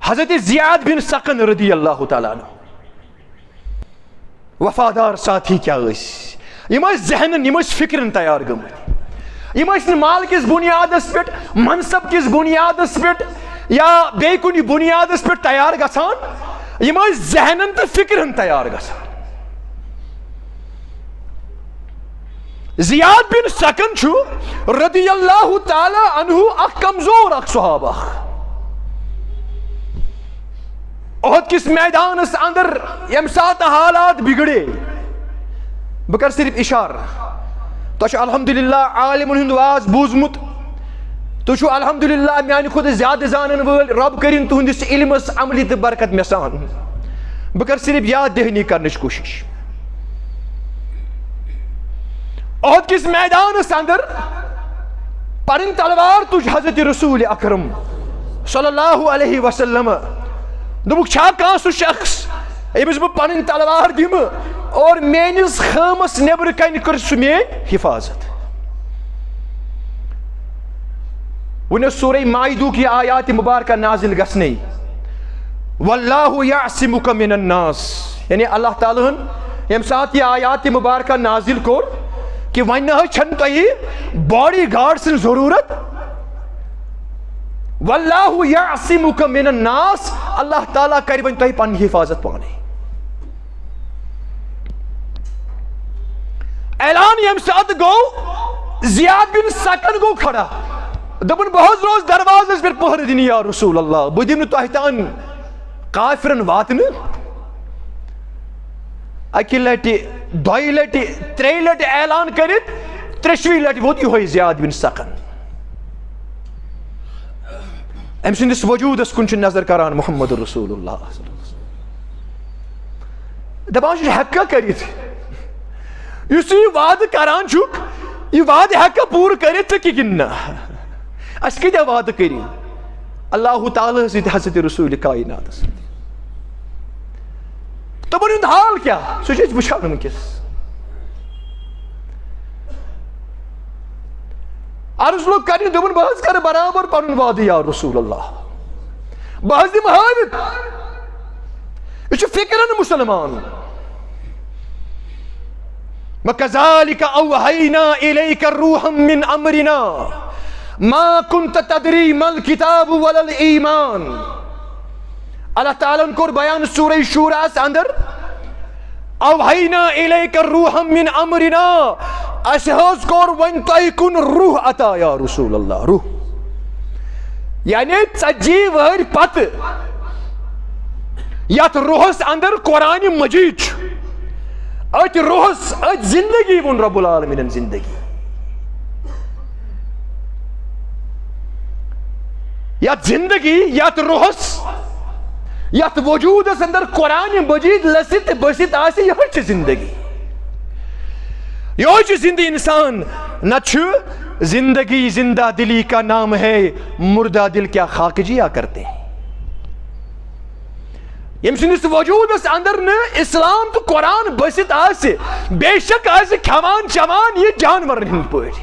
حضرت زیاد بن سکن رضی اللہ تعالیٰ عنہ، وفادار ساتھی کیٛاہ ٲسۍ؟ یِم ٲسۍ ذہنن، یِم ٲسۍ فکرن تیار گٔمٕتۍ۔ یِم ٲسۍ نہٕ مال کِس بُنیادس پٮ۪ٹھ، منصب کِس بُنیادس پٮ۪ٹھ یا بیٚیہِ کُنہِ بُنیادس پٮ۪ٹھ تیار گژھان۔ یِم ٲسۍ ذہنن تہٕ فکرن تیار گژھان۔ زیاد بن سکن چھُ رضی اللہ تعالیٰ عنہ اکھ کمزور اکھ صحابہ۔ احد کِس میدانس اندر ییٚمہِ ساتہٕ حالات بگڑے، بہٕ کرٕ صرف اشارٕ۔ تۄہہِ چھُ الحمدللہ عالمن ہُنٛد واز بوٗزمُت، تُہۍ چھِو الحمدللہ میانہِ کھۄتہٕ زیادٕ زانن وٲلۍ۔ رب کٔرِن تُہنٛدِس علمس عملی تہٕ برکت مےٚ سان۔ بہٕ کرٕ صرف یاد دہانی کرنٕچ کوٗشش۔ احد کِس میدانس اندر پنٕنۍ تلوار تُج حضرت رسول اکرم صلی اللہ علیہ وسلم۔ دوٚپُکھ، چھا کانٛہہ سُہ شخص ییٚمِس بہٕ پنٕنۍ تلوار دِمہٕ اور میٲنِس خٲمس نیبرٕ کنہِ کٔر سُہ میٲنۍ حفاظت؟ وۄنۍ ٲس سورہ مائدُک یہِ آیات مبارکہ نازل گژھنٕے، واللہ یعصمک من الناس، یعنی اللہ تعالیٰ ہن ییٚمہِ ساتہٕ یہِ آیات مبارکہ نازل کوٚر کہِ وۄنۍ نہ حظ چھنہٕ تۄہہِ باڈی گارڈ سٕنٛز ضروٗرت، واللہ یعصمک من الناس، اللہ تعالیٰ کرِ وۄنۍ تۄہہِ پننہِ حفاظت پانے۔ اعلان ییٚمہِ ساتہٕ گوٚو، زیاد بن سکن گوٚو کھڑا۔ دوٚپُن، بہٕ حظ روزٕ دروازس پٮ۪ٹھ پہرٕ دِنہِ، یا رسول اللہ، بہٕ دِمہٕ نہٕ تۄہہِ تام کافرن واتنہٕ۔ اکہِ لٹہِ، دۄیہِ لٹہِ، ترٛیٚیہِ لٹہِ اعلان کٔرِتھ، ترٛیٚشوٕے لٹہِ ووت یِہوٚے زیاد بن سکن۔ أمۍ سٕنٛدِس وجوٗدس کُن چھُ نظر کران محمد رسول اللہ۔ دپان چھُ، ہٮ۪ککھا کٔرِتھ؟ یُس ژٕ یہِ وعدٕ کران چھُکھ، یہِ وعدٕ ہٮ۪ککھا پوٗرٕ کٔرِتھ ژٕ کہِ کِنہٕ نہ؟ اَسہِ کۭتیٛاہ وعدٕ کٔرِو اللہ تعالیٰ ہس سۭتۍ، حضرت رسول کائناتس سۭتۍ؟ تِمن ہُنٛد حال کیٛاہ؟ سُہ چھِ أسۍ وٕچھان وٕنکیٚس۔ عرض لوٚگ کرنہِ، دوٚپُن، بہٕ حظ کرٕ برابر پنُن وعدٕ، یا رسول اللہ، بہٕ حظ دِمہٕ ہٲوِتھ۔ یہِ چھُ فکرن مسلمان۔ وَكَذَلِكَ أَوْحَيْنَا إِلَيْكَ رُوحًا مِّنْ أَمْرِنَا مَا كُنْتَ تَدْرِي مَا الْكِتَابُ وَلَا الْإِيمَانُ۔ اللہ تعالیٰ ہن کوٚر بیان سورہ شوراہس اندر، اوحینا الیک روحا من امرنا، اسہِ حظ کوٚر وۄنۍ تۄہہِ کُن روح عطا، یا رسول اللہ، روح۔ یعنی ژتجی وہر پتہٕ یتھ روحس اندر قرآن مجید چھُ، أتھۍ روحس، أتھۍ زندگی ووٚن رب العالمینن زندگی۔ یتھ زندگی، یتھ روحس، یتھ وجودس اندر قرآن مجید لٔسِتھ تہٕ بٔسِتھ آسہِ، یہے چھِ زندگی۔ یہے چھُ زندٕ انسان۔ نہ چھُ زندگی زندہ دلی کا نام ہے، مردہ دل کیا خاک جیا کرتے ہیں۔ ییٚمہِ سٕنٛدِس وجوٗدس اندر نہٕ اسلام تہٕ قرآن بٔسِتھ آسہِ، بے شک آسہِ کھٮ۪وان چٮ۪وان یہِ جانورن ہٕنٛدۍ پٲٹھۍ،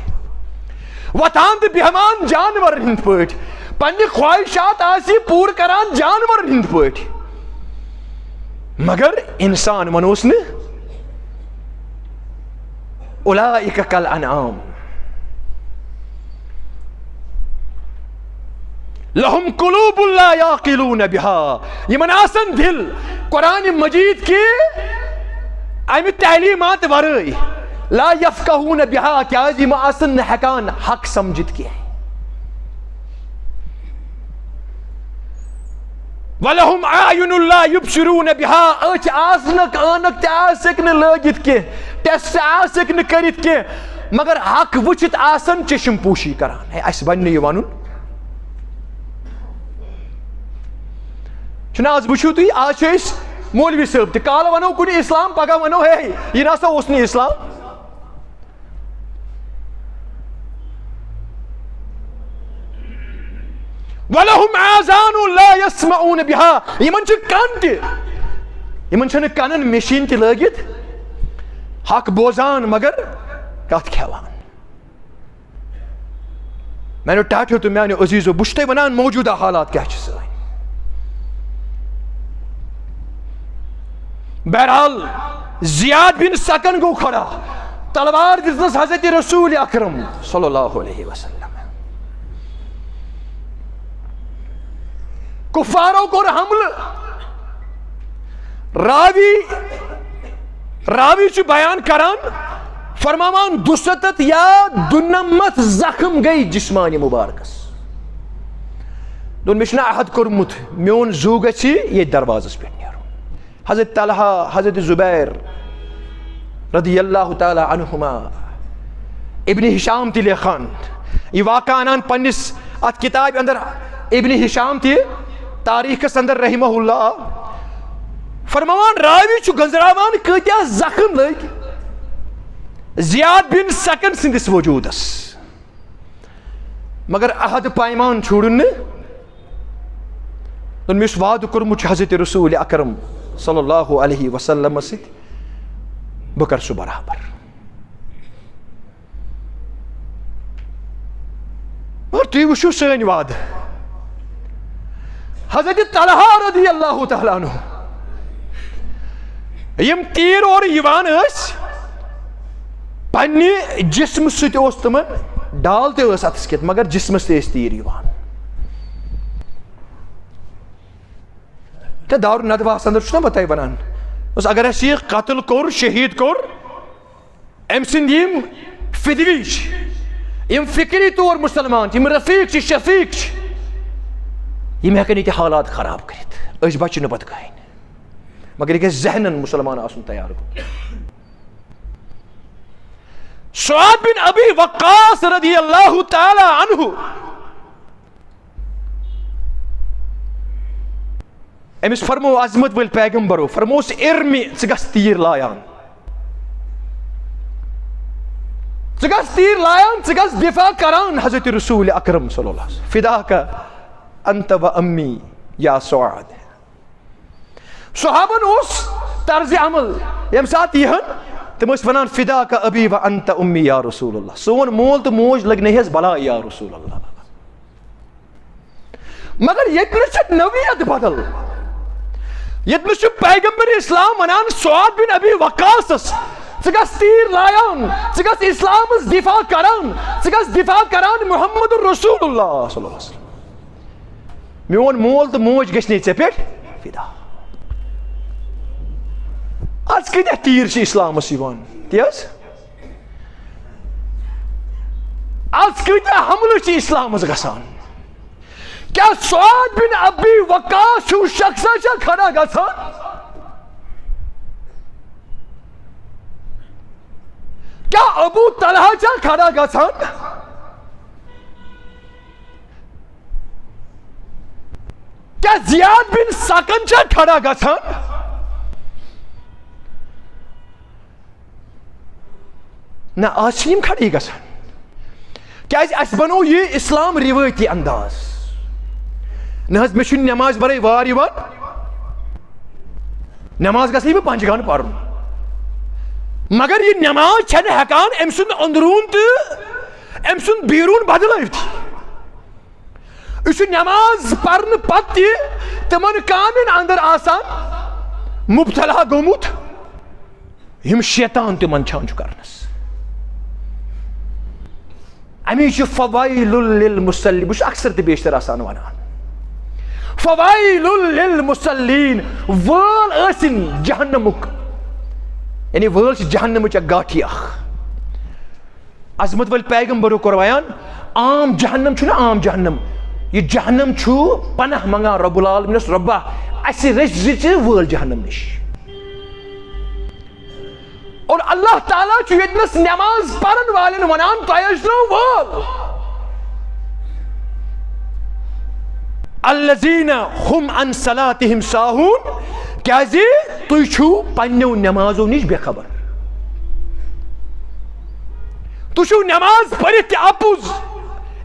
وۄتھان تہٕ بیہوان جانورن ہٕنٛدۍ پٲٹھۍ، پننہِ خواہشات آسہِ پوٗرٕ کران جانورن ہٕنٛدۍ پٲٹھۍ، مگر انسان ونوس نہٕ۔ اولئک کل انعام، لہم قلوب لا یعقلون بہا، یِمن آسن دِل قرآن مجید کہِ امہِ تعلیمات ورٲے، لا یفقہون بہا، کیازِ یِم آسن نہٕ ہٮ۪کان حق سمجھِتھ کینٛہہ۔ ولہم اعین لا یبصرون بہا، أچھ آسنکھ، عٲنکھ تہِ آسکھ نہٕ لٲگِتھ کینٛہہ، ٹیسٹ آسکھ نہٕ کٔرِتھ کینٛہہ، مگر حق وٕچھِتھ آسن چشم پوشی کران۔ ہے، اسہِ بنہِ نہٕ یہِ ونُن۔ چھُنہٕ آز، وٕچھِو تُہۍ، آز چھِ أسۍ مولوی صٲب تہِ، کالہٕ ونو کُنہِ اسلام، پگاہ ونو ہے، یہِ نہ سا اوس نہٕ اسلام۔ ولہم آذان لا یسمعون بہا، یِمن چھِ کن تہِ، یِمن چھنہٕ کنن مشین تہِ لٲگِتھ، حق بوزان مگر کتھ کھٮ۪وان۔ میانیو ٹاٹھیو تہٕ میانیو عزیزو، بہٕ چھُس تۄہہِ ونان موجودہ حالات کیٛاہ چھِ سٲنۍ۔ بہرحال، زیاد بن سکن گوٚو کھڑا، تلوار دِژنَس حضرت رسول اکرم صلی اللہ علیہ وسلم۔ کفارو کوٚر حملہٕ۔ راوی، راوی چھُ بیان کران، فرماوان، دُستتھ یا دُنمتھ زخم گٔے جسمانِ مبارکس۔ دوٚپُن، مےٚ چھُنہٕ عہد کوٚرمُت، میون زُو گژھِ ییٚتہِ دروازس پٮ۪ٹھ نیرُن۔ حضرت طلحہ، حضرت زبیر رضی اللہ تعالیٰ عنہما، ابن ہشام تہِ لیکھان، یہِ واقعہ انان پننِس اتھ کتابہِ اندر، ابن ہشام تہِ تاریخس اندر رحمہ اللہ، فرماوان، راوی چھُ گنزراوان کۭتیاہ زخم لٔگۍ زیاد بن سکن سٕنٛدِس وجوٗدس، مگر عہد پیمان چھوڑُن نہٕ۔ دوٚپُن، مےٚ یُس وعدٕ کوٚرمُت چھُ حضرت رسول اکرم صلی اللہ علیہ وسلمس سۭتۍ، بہٕ کرٕ سُہ برابر۔ مگر تُہۍ وٕچھِو سٲنۍ وعدٕ۔ حضرت طلحہ رضی اللہ تعالیٰ عنہ، یِم تیٖر اورٕ یِوان ٲسۍ، پننہِ جسمہٕ سۭتۍ اوس تِمن ڈال تہِ ٲس اتھس کٮ۪تھ، مگر جسمس تہِ ٲسۍ تیٖر یِوان۔ تہٕ دارالندواہس اندر چھُس نہ بہٕ تۄہہِ ونان، دوٚپُس، اگر اسہِ یہِ قتل کوٚر، شہید کوٚر، أمۍ سٕنٛدۍ یِم فدوی چھِ، یِم فکری طور مسلمان چھِ، یِم رفیق چھِ، شفیق چھِ، یِم ہٮ۪کن ییٚتہِ حالات خراب کٔرِتھ۔ أسۍ بچہِ نہٕ پتہٕ کٕہٕنۍ، مگر یہِ گژھِ ذہنن مسلمان آسُن تیار گوٚمُت۔ سعد بن ابی وقاص رضی اللہ تعالیٰ عنہ، أمِس فرموو عظمت وٲلۍ پیغمبرو، فرمووُس، "ارمی، ژٕ گژھ تیٖر لایان۔ ژٕ گژھ تیٖر لایان، ژٕ گژھ دفاع کران حضرت رسول اکرم صلی اللہ علیہ وسلم۔ فداک انت و امی یا سعد۔" صحابن اوس طرز عمل، ییٚمہِ ساتہٕ یِہن، تِم ٲسۍ ونان، "فداک ابی و انت امی یا رسول اللہ۔" سون مول تہٕ موج لٔگۍ نہٕ ہیٚس بلاے یا رسول اللہ۔ مگر ییٚتہِ نہٕ چھِ نوعیت بدل، ییٚتہِ نہٕ چھُ پیغمبر اسلام ونان سعد بن ابی وقاصس، "ژٕ گژھ تیٖر لایان، ژٕ گژھ اسلامس دفاع کران، ژٕ گژھ دفاع کران محمد رسول اللہ صلی اللہ علیہ وسلم۔ میون مول تہٕ موج گژھِ نے ژےٚ پٮ۪ٹھ فدا۔" از کۭتیاہ تیٖر چھِ اسلامس یِوان، تی حظ؟ از کۭتیاہ حملہٕ چھِ اسلامس گژھان؟ کیا سعد بن ابی وقاص ہیو شخصا چھا کھڑا گژھان؟ کیا ابو طلحہ چھا کھڑا گژھان؟ کیا زیاد بن سکن چھا کھڑا گژھان؟ نہ، آز چھِ یِم کھڑی گژھان۔ کیازِ اَسہِ بنوو یہِ اسلام رِوٲیتی انداز۔ نہ حظ، مےٚ چھُنہٕ نٮ۪مازِ ورٲے وار یِوان۔ نماز گژھِ یہِ پنٛجہِ گانہٕ پرُن۔ مگر یہِ نماز چھنہٕ ہٮ۪کان أمۍ سُنٛد أنٛدروٗن تہٕ أمۍ سُنٛد بیروٗن بدلٲوِتھ۔ یہِ چھُ نماز پرنہٕ پتہٕ تہِ تِمن کامٮ۪ن اندر آسان مبتلا گوٚمُت، یِم شیطان تِمن چھان چھُ کرنس۔ امی چھُ فویل للمصلی، بہٕ چھُس اکثر تہٕ بیشتر آسان ونان، فویل للمصلین، وٲل ٲسِن جہنمُک، یعنی وٲل چھِ جہنمٕچ اکھ گاٹھی اکھ۔ عظمت وٲلۍ پیغمبرو کوٚر بیان، عام جہنم چھُنہٕ عام جہنم، یہِ جہنم چھُ پناہ منگان رب العالمینس، رۄبا، اسہِ رٔچھ زِ ژٕ وٲل جہنم نِش۔ اور اللہ تعالیٰ چھُ ییٚتنس نماز پرن والٮ۪ن ونان، تۄہہِ ٲسۍ نہٕ وٲل۔ الذین هم عن صلاتہم ساہون، کیازِ تُہۍ چھِو پننیو نمازو نِش بے خبر۔ تُہۍ چھِو نماز پٔرِتھ تہِ اپُز،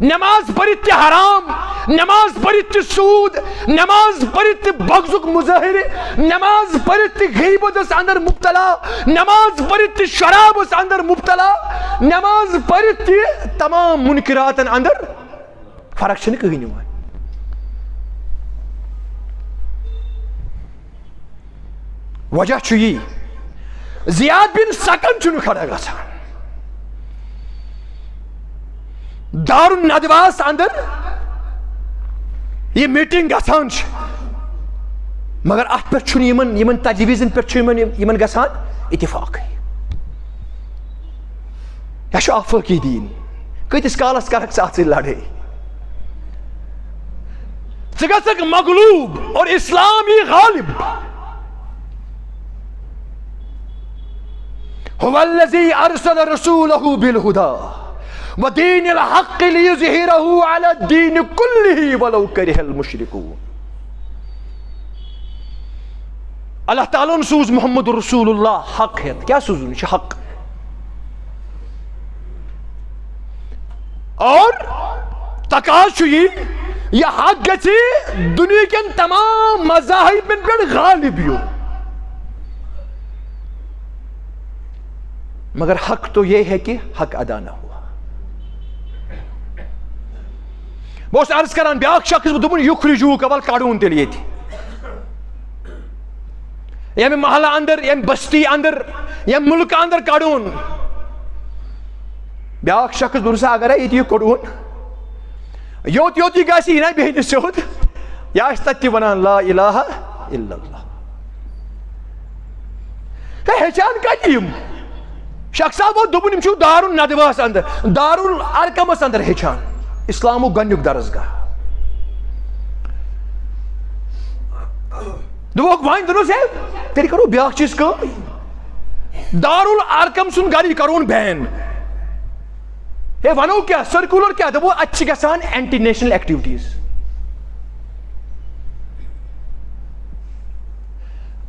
نماز پٔرِتھ تہِ حرام، نماز پٔرِتھ تہِ سود، نماز پٔرِتھ تہِ بغضُک مظاہرٕ، نماز پٔرِتھ تہِ غیبتس اندر مبتلا، نماز پٔرِتھ تہِ شرابس اندر مبتلا، نماز پٔرِتھ تہِ تمام منکراتن اندر۔ فرق چھنہٕ کٕہٕنۍ یِوان۔ وجہ چھُ یی، زیاد بن سکن چھُنہٕ کھڑا گژھان۔ دارالندواہس اندر یہِ میٹنگ گژھان چھِ، مگر اتھ پٮ۪ٹھ چھُنہٕ یِمن، یِمن تجویزن پٮ۪ٹھ چھُ یِمن، یِمن گژھان اتفاقٕے۔ یہِ چھُ آفٲقی دیٖن۔ کۭتِس کالس کرکھ ژٕ اتھ سۭتۍ لڑٲے؟ ژٕ گژھکھ مغلوب اور اسلام یی غالب۔ هو الذي ارسل رسوله بالهدى ودين الحق ليظهره على الدين كله ولو كره المشركون۔ اللہ تعالیٰ ہن سوٗز محمد رسول اللہ حق ہٮ۪تھ۔ کیٛاہ سوٗزُن؟ یہِ چھُ حق۔ اور تقاضہٕ چھُ یہِ، یہِ حق گژھِ دُنیہکٮ۪ن تمام مذاہبن پٮ۪ٹھ غالب یُن۔ مگر حق تو یہ ہے کہ حق ادا نہ ہوا۔ بہٕ اوسُس عرض کران، بیٛاکھ شخص، بہٕ دوٚپُن، یُخرجوک، وَلہٕ کڑون تیٚلہِ ییٚتہِ۔ ییٚمہِ محلہٕ اندر، ییٚمہِ بستی اندر، ییٚمہِ مُلکہٕ اندر کڑون۔ بیٛاکھ شخص دوٚپُن، سا اگرے ییٚتہِ یہِ کوٚڑہون، یوٚت یوٚت یہِ گژھِ، یہِ نہ بیٚہہِ نہٕ سیوٚد، یہِ آسہِ تتہِ تہِ ونان لا الہ الا اللہ۔ ہے، ہیٚچھان کتہِ یِم؟ شخص صاحب اوس دوٚپُن، یِم چھِو دارالندواہس اندر، دارالارقمس اندر ہیٚچھان، اسلامُک گۄڈنیُک درسگاہ۔ دوٚپُکھ، وۄنۍ دوٚپُس، ہے، تیٚلہِ کرو بیٛاکھ چیٖز کٲم، دارالارقم سُنٛد گرٕ یہِ کرون بین۔ ہے، ونو کیٛاہ، سرکولر کیٛاہ؟ دوٚپُکھ، اتہِ چھِ گژھان اینٹی نیشنل ایکٹیویٹیز۔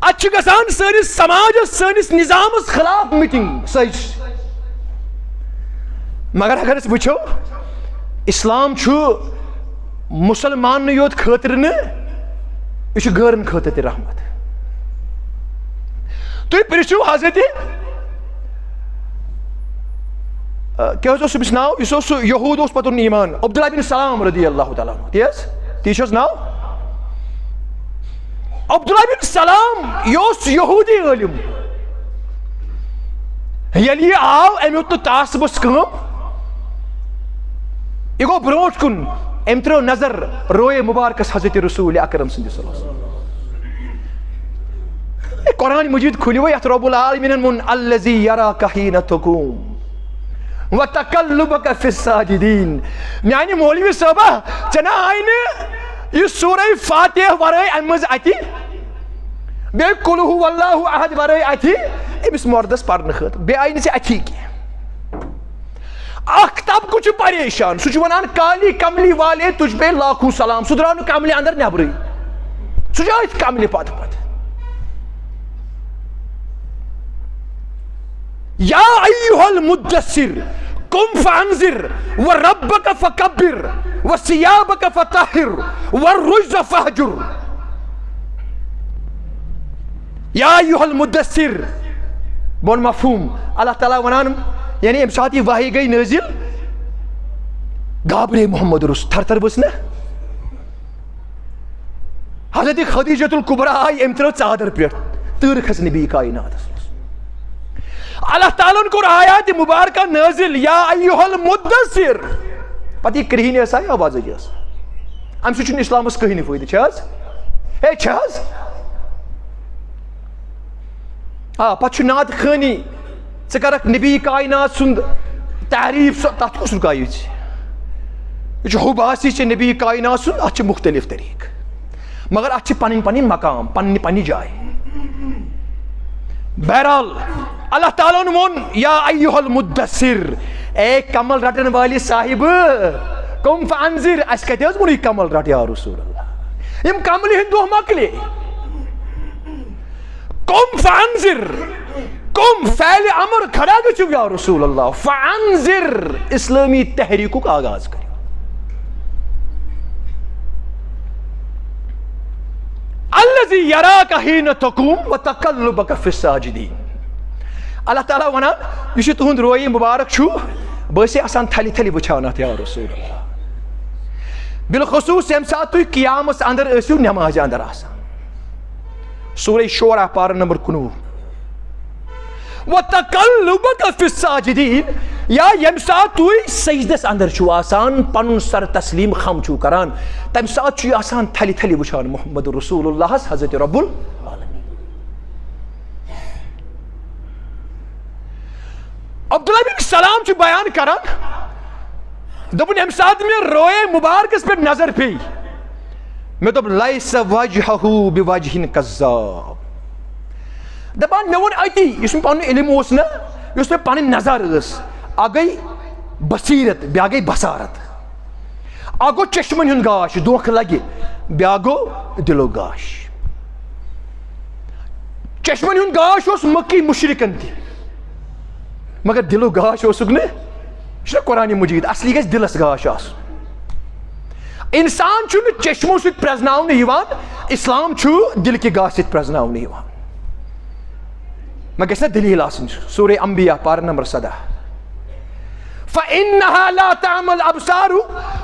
اتہِ چھِ گژھان سٲنِس سماجس، سٲنِس نظامس خلاف میٹنگ سٲزش۔ مگر اگر أسۍ وٕچھو، اسلام چھُ مسلماننٕے یوت خٲطرٕ نہٕ، یہِ چھُ غٲرن خٲطرٕ تہِ رحمت۔ تُہۍ پرٛژھِو حضرت، آ، کیٛاہ حظ اوس أمِس ناو؟ یُس اوس سُہ یہوٗد اوس پتہٕ اوٚن ایمان، عبداللہ بن سلام رضی اللہ تعالیٰ عنہ۔ تی حظ؟ تی چھُ حظ ناو؟ عبداللہ بن سلام، یہِ اوس یہوٗدی عٲلِم۔ ییٚلہِ یہِ آو، أمۍ ہیوٚت نہٕ تعصبس کٲم۔ یہِ گوٚو برونٛٹھ کُن، أمۍ ترٲو نظر رویے مبارکس حضرت رسول اکرم سٕنٛدِس۔ صلی اللہ علیہ وسلم۔ اے، قرآن مجید کھوٗلِو وۄنۍ، یتھ رب العالمینن ووٚن، "الذی یراک حین تقوم وتقلبک فی الساجدین۔" میانہِ مولوی صٲبہ، ژےٚ نہ آیہِ نہٕ یہِ سورہ فاتحہ ورٲے امہِ منٛز اتہِ؟ بیٚیہِ قل هو اللہ احد ورٲے اتھی أمِس مردس پرنہٕ خٲطرٕ، بیٚیہِ آیہِ نہٕ ژےٚ اتھی کینٛہہ۔ اکھ طبقہٕ چھُ پریشان، سُہ چھُ ونان، "کالی کملی والے، تجھ پہ لاکھوں سلام۔" سُہ درٛاو نہٕ کملہِ اندر نٮ۪برٕے، سُہ چھُ أتھۍ کملہِ پتہٕ پتہٕ۔ یا ایھا المدثر، قم فانذر، وربک فکبر، وثیابک فطہر، والرجز فاہجر۔ یا ایھا المدثر، بون مفہوم، اللہ تعالیٰ ونان، یعنی ییٚمہِ ساتہٕ یہِ وحی گٔے نٲزِل، گابرے محمد رس، تھر تھر ؤژھ نہ۔ حضرت خدیجۃ الکبریٰ آیہِ، أمۍ ترٲو ژادر پٮ۪ٹھ، تۭر کھٔژ نبی کائناتس منٛز۔ اللہ تعالیٰ ہن کوٚر آیات مبارکہ نٲزِل، یا ایھا المدثر۔ پتہٕ یہِ کرٛہِنۍ ٲسا یا وۄزٕج ٲس، امہِ سۭتۍ چھُنہٕ اسلامس کٕہٕنۍ فٲیدٕ، چھِ حظ؟ ہے، چھِ حظ؟ آ، پتہٕ چھُ نعت خوٲنی، ژٕ کرکھ نبی کائنات سُنٛد تعریف، سۄ، تتھ کُس رُکاوِ ژےٚ؟ یہِ چھُ حب آسی ژےٚ نبی کائنات سُنٛد، اتھ چھِ مختلف طریقہٕ، مگر اتھ چھِ پنٕنۍ پنٕنۍ مقام، پننہِ پننہِ جایہِ۔ بہرحال، اللہ تعالیٰ ہن ووٚن، یا ایھا المدثر، اے کمل رٹن والہِ صاحب، قم فانذر، اسہِ کتہِ حظ ووٚن یہِ کمل رٹ یا رسول اللہ؟ یِم کملہِ ہٕنٛدۍ دۄہ مۄکلے۔ قم فانذر، قم، فعل امر، کھڑا گژھِو یا رسول اللہ، فانذر، اسلٲمی تحریکُک آغاز کٔرِو۔ الذی یراک حین تقوم وتقلبک فی الساجدین۔ اللہ تعالیٰ ونان، یُس یہِ تُہُنٛد رویہِ مبارک چھُ، بہٕ ٲسٕے آسان تھلہِ تھلہِ وٕچھان اتھ یا رسول اللہ۔ بالخصوص ییٚمہِ ساتہٕ تُہۍ قیامس اندر ٲسِو، نمازِ اندر آسان۔ سورہ شعراء، پارہ نمبر کُنوُہ۔ وتقلبک فی الساجدین، یا ییٚمہِ ساتہٕ تُہۍ سجدس اندر چھِو آسان، پنُن سر تسلیم خم چھِو کران، تمہِ ساتہٕ چھُ یہِ آسان تھلہِ تھلہِ وٕچھان محمد رسول اللہس، حضرت رب العالمین۔ عبداللہ بن سلام چھُ بیان کران، دوٚپُن، ییٚمہِ ساتہٕ مےٚ رویے مبارکس پٮ۪ٹھ نظر پیٚیہِ، مےٚ دوٚپ، لیس وجہہ بوجہ کذاب۔ دپان، مےٚ ووٚن أتی، یُس مےٚ پنُن علم اوس نہ، یُس مےٚ پنٕنۍ نظر ٲس، اکھ گٔے بصیرت، بیٛاکھ گٔے بصارت۔ اکھ گوٚو چشمن ہُنٛد گاش، دھوکہٕ لگہِ، بیٛاکھ گوٚو دلُک گاش۔ چشمن ہُنٛد گاش اوس مکی مشرکن تہِ، مگر دلُک گاش اوسُکھ نہٕ۔ یہِ چھُنہ قرآن مجید، اصلی گژھِ دلس گاش آسُن۔ انسان چھُنہٕ چشمو سۭتۍ پرزناونہٕ یِوان، اسلام چھُ دل کہِ گاشہِ سۭتۍ پرزناونہٕ یِوان۔ مےٚ گژھِ نہ دلیل آسٕنۍ۔ سورہ انبیاء، پارہ نمبر سداہ۔ فإنها لا تعمى الأبصار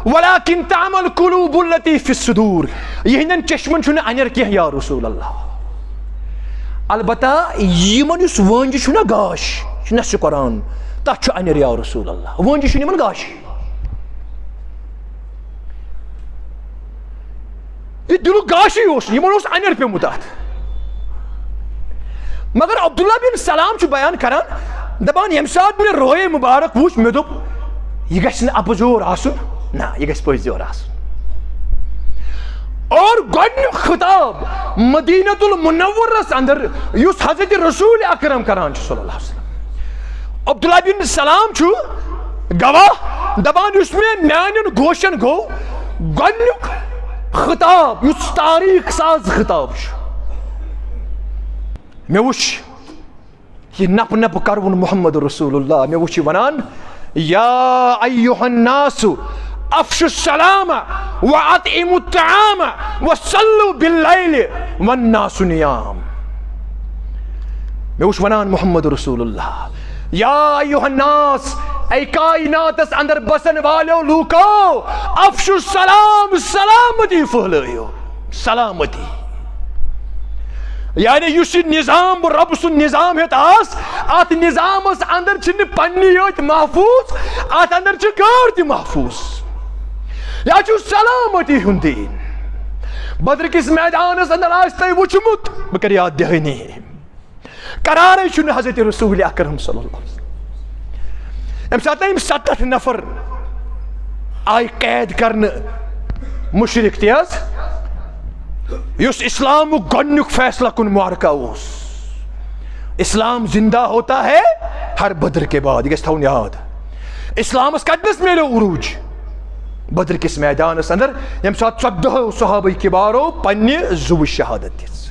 ولكن تعمى القلوب التي في الصدور۔ یِہنٛدٮ۪ن چشمن چھُنہٕ انیر کینٛہہ یا رسول اللہ۔ البتہ یِمن یُس وٲنجہِ چھُنہ گاش، چھُنہ سُہ قرآن، تتھ چھُ انیر یا رسول اللہ۔ وٲنجہِ چھُنہٕ یِمن گاش۔ یہِ دِلُک گاشٕے اوس، یِمن اوس انیر پیومُت اتھ۔ مگر عبداللہ بن سلام چھُ بیان کران، دپان، ییٚمہِ ساتہٕ مےٚ رویے مبارک وُچھ، مےٚ دوٚپ، یہِ گژھِ نہٕ اپزور آسُن، نہ، یہِ گژھِ پٔزۍ یور آسُن۔ اور گۄڈٕنیُک خطاب مدینہ المنورس اندر، یُس حضرت رسول اکرم کران چھُ صلی اللہ علیہ وسلم۔ عبداللہ بن سلام چھُ گواہ، دپان، یُس مےٚ میانٮ۪ن گوشن گوٚو گۄڈنیُک خطاب، یُس تاریخ ساز خطاب چھُ، مےٚ وُچھ یہِ نپ نپ کروُن محمد رسول اللہ، مےٚ وُچھ یہِ ونان، یا ایھا الناس افشوا السلام واطعموا الطعام وصلوا باللیل والناس نیام۔ مےٚ وُچھ ونان محمد رسول اللہ، یا ایھا الناس، اے کائناتس اندر بسن والو لوکو، افشوا السلام، سلامتی پھٔہلٲیِو، سلامتی۔ یعنی یُس یہِ نظام بہٕ رۄب سُنٛد نظام ہیٚتھ آس، اتھ نظامس اندر چھِنہٕ پننی یٲتۍ محفوظ، اتھ اندر چھِ غٲر تہِ محفوظ۔ یا چھُ سلامتی ہُنٛد دین۔ بدر کِس میدانس اندر آسہِ تۄہہِ وُچھمُت، بہٕ کرٕ یاد دہٲنی۔ قرارے چھُنہٕ حضرت رسول اکرم صلی اللہ علیہ وسلم۔ ییٚمہِ ساتہٕ أمۍ ستتھ نفر آیہِ قید کرنہٕ، مشرک تہِ حظ، یُس اسلامُک گۄڈٕنیُک فیصلہ کُن معرکہ اوس۔ اسلام زندہ ہوتا ہے ہر بدر کے بعد، یہِ گژھِ تھاوُن یاد۔ اسلامس کتنس میلیو عروج؟ بدر کِس میدانس اندر، ییٚمہِ ساتہٕ ژۄدہو صحابہ کبارو پننہِ زُوٕچ شہادت دِژ۔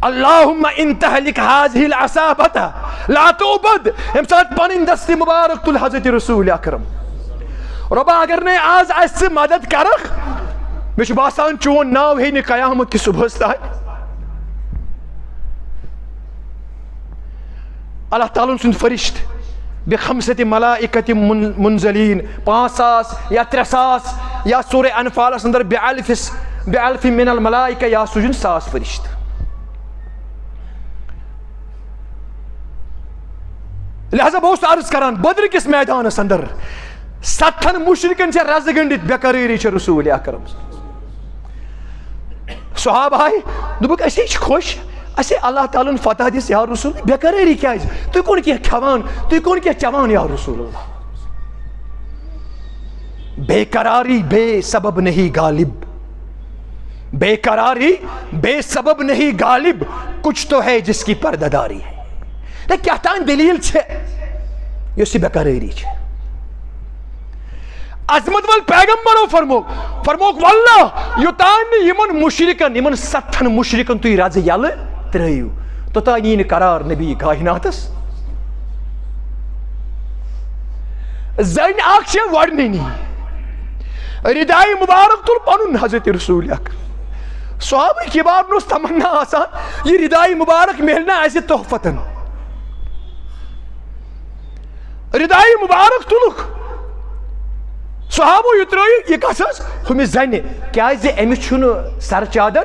اللہم ان تہلک هذه العصابة لا تعبد۔ ییٚمہِ ساتہٕ پنٕنۍ دستِ مبارک تُل حضرت رسول اکرم، رۄبا، اگر نے آز اسہِ ژٕ مدد کرکھ، مےٚ چھُ باسان، چون ناو ہیٚیہِ نہٕ قیامت کہِ صبحس تام۔ اللہ تعالیٰ ہن سُنٛد فرشت، بخمسة ملائکة من-، منزلین، پانٛژھ ساس یا ترٛےٚ ساس، یا سورہ انفالس اندر بِالفس، بِالف من الملائکہ، یا سوٗزِن ساس فرشت۔ لہذا بہٕ اوسُس عرض کران، بدر کِس میدانس اندر ستن مشرکن چھےٚ رزٕ گنڈِتھ بے قرٲری چھےٚ رسول اکرم۔ صحابہ آے، دوٚپُکھ، "أسے چھِ خۄش، اَسے اللہ تعالیٰ ہن فتح دِژ یا رسول، بے قرٲری کیازِ؟ تُہۍ کون کینٛہہ کھٮ۪وان، تُہۍ کون کینٛہہ چٮ۪وان یا رسول اللہ؟" بے قراری بے سبب نہیں غالب، بے قراری بے سبب نہیں غالب، کچھ تو ہے جس کی پردہ داری ہے۔ تہٕ کیٛاہ تام دٔلیٖل چھےٚ، یۄس یہِ بے قرٲری چھےٚ۔ عظمت ول پیغمبرو فرموک، فرموک، "واللہ، یوٚتام نہٕ یِمن مشرکن، یِمن ستن مشرکن تُہۍ رزٕ یلہٕ ترٲیِو، توٚتام یی نہٕ قرار نبی کائناتس۔" زنہِ اکھ چھےٚ وۄڑنٕنی، رداے مبارک تُل پنُن حضرت رسول اکرم۔ صحابہ کبارن اوس تمنا آسان، یہِ رداے مبارک میلہِ نا اسہِ تحفتن۔ رداے مبارک تُلُکھ۔ صحابو یہِ ترٲیِو، یہِ کس ٲس؟ ہُمہِ زنہِ۔ کیازِ أمِس چھُنہٕ سر چادر؟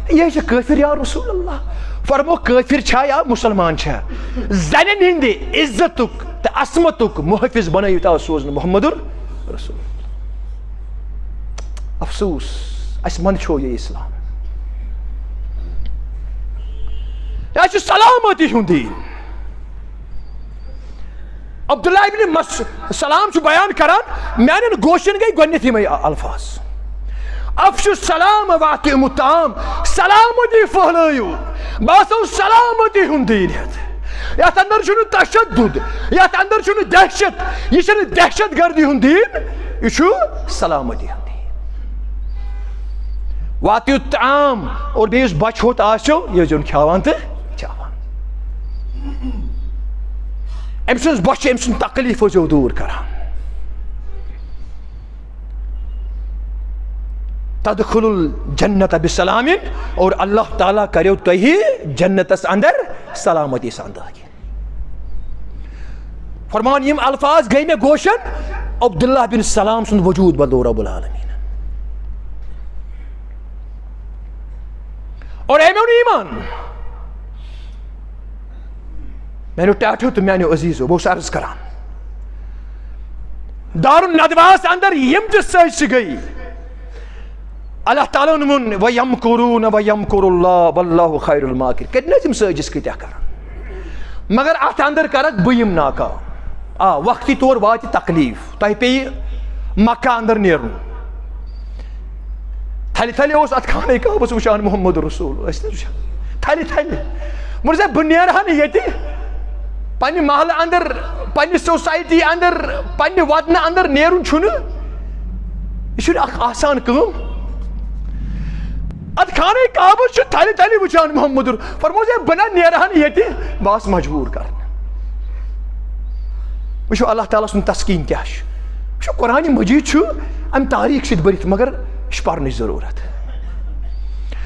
یہِ چھِ کٲفر یا رسول اللہ۔ فرمو، کٲفر چھا یا مسلمان چھا؟ زنٮ۪ن ہٕنٛدِ عزتُک تہٕ عصمتُک محافظ بنٲوِتھ آو سوزنہٕ محمد رسول۔ افسوس، اسہِ منٛدچھو یہِ اسلام۔ یہِ چھُ سلامتی ہُنٛد دیٖن۔ عبداللہ ابن مس-، سلام چھُ بیان کران، میانٮ۪ن گوشن گٔے گۄڈنیتھ یِمے الفاظ، "افشوا السلام واطعموا الطعام"، سلامتی پھٔہلٲیِو۔ بہٕ ہسا اوسُس سلامتی ہُنٛد دیٖن ہٮ۪تھ۔ یتھ اندر چھُنہٕ تشدد، یتھ اندر چھُنہٕ دہشت، یہِ چھُنہٕ دہشت گردی ہُنٛد دیٖن، یہِ چھُ سلامتی ہُنٛد دیٖن۔ واطعموا الطعام، اور بیٚیہِ یُس بچہٕ ہوٚت آسیو، یہِ ٲسۍزیون کھیاوان تہٕ چاوان۔ أمۍ سٕنٛز بۄچھِ، أمۍ سُنٛد تکلیٖف ٲسۍزیو دوٗر کران۔ تدخل الجنت بسلام، اور اللہ تعالیٰ کریو تۄہہِ جنتس اندر سلامتی سان دٲخل۔ فرمان، یِم الفاظ گٔے مےٚ گوشن، عبداللہ بن سلام سُنٛد وجود بدلو رب العالمین۔ اور اے میون ایمان، میانیو ٹاٹھیو تہٕ میانیو عزیزو، بہٕ اوسُس عرض کران، دارالندواہس اندر یِم تہِ سٲزشہِ گٔے، اللہ تعالیٰ ہن ووٚن، "وَيَمْكُرُونَ وَيَمْكُرُ اللَّهُ وَاللَّهُ خَيْرُ الْمَاكِرِينَ"۔ کٔرۍ نہ حظ یِم سٲزش کۭتیاہ کران؟ مگر اتھ اندر کرکھ بہٕ یِم ناکام۔ آ، وقتی طور واتہِ تکلیف، تۄہہِ پیٚیہِ مکہ اندر نیرُن۔ تھلہِ تھلہِ اوس اتھ خانہ کعبس وٕچھان محمد رسول، ٲسۍ نہ وٕچھان؟ تھلہِ تھلہِ۔ مگر بہٕ نیرٕ ہا نہٕ ییٚتہِ، پننہِ محلہٕ اندر، پننہِ سوسایٹی اندر، پننہِ وطنہٕ اندر نیرُن چھُنہٕ، یہِ چھُنہٕ اکھ آسان کٲم۔ اتھ خانہ کعبس چھُ تھلہِ تھلہِ وٕچھان محمد۔ فرموو زِ بہٕ نہ نیرٕ ہا نہٕ ییٚتہِ، بہٕ آس مجبوٗر کرنہٕ۔ وٕچھو اللہ تعالیٰ سُنٛد تسکیٖن کیٛاہ چھُ۔ وٕچھو قرآن مجیٖد چھُ اَمہِ تاریٖخ سۭتۍ بٔرِتھ، مگر یہِ چھُ پرنٕچ ضروٗرت۔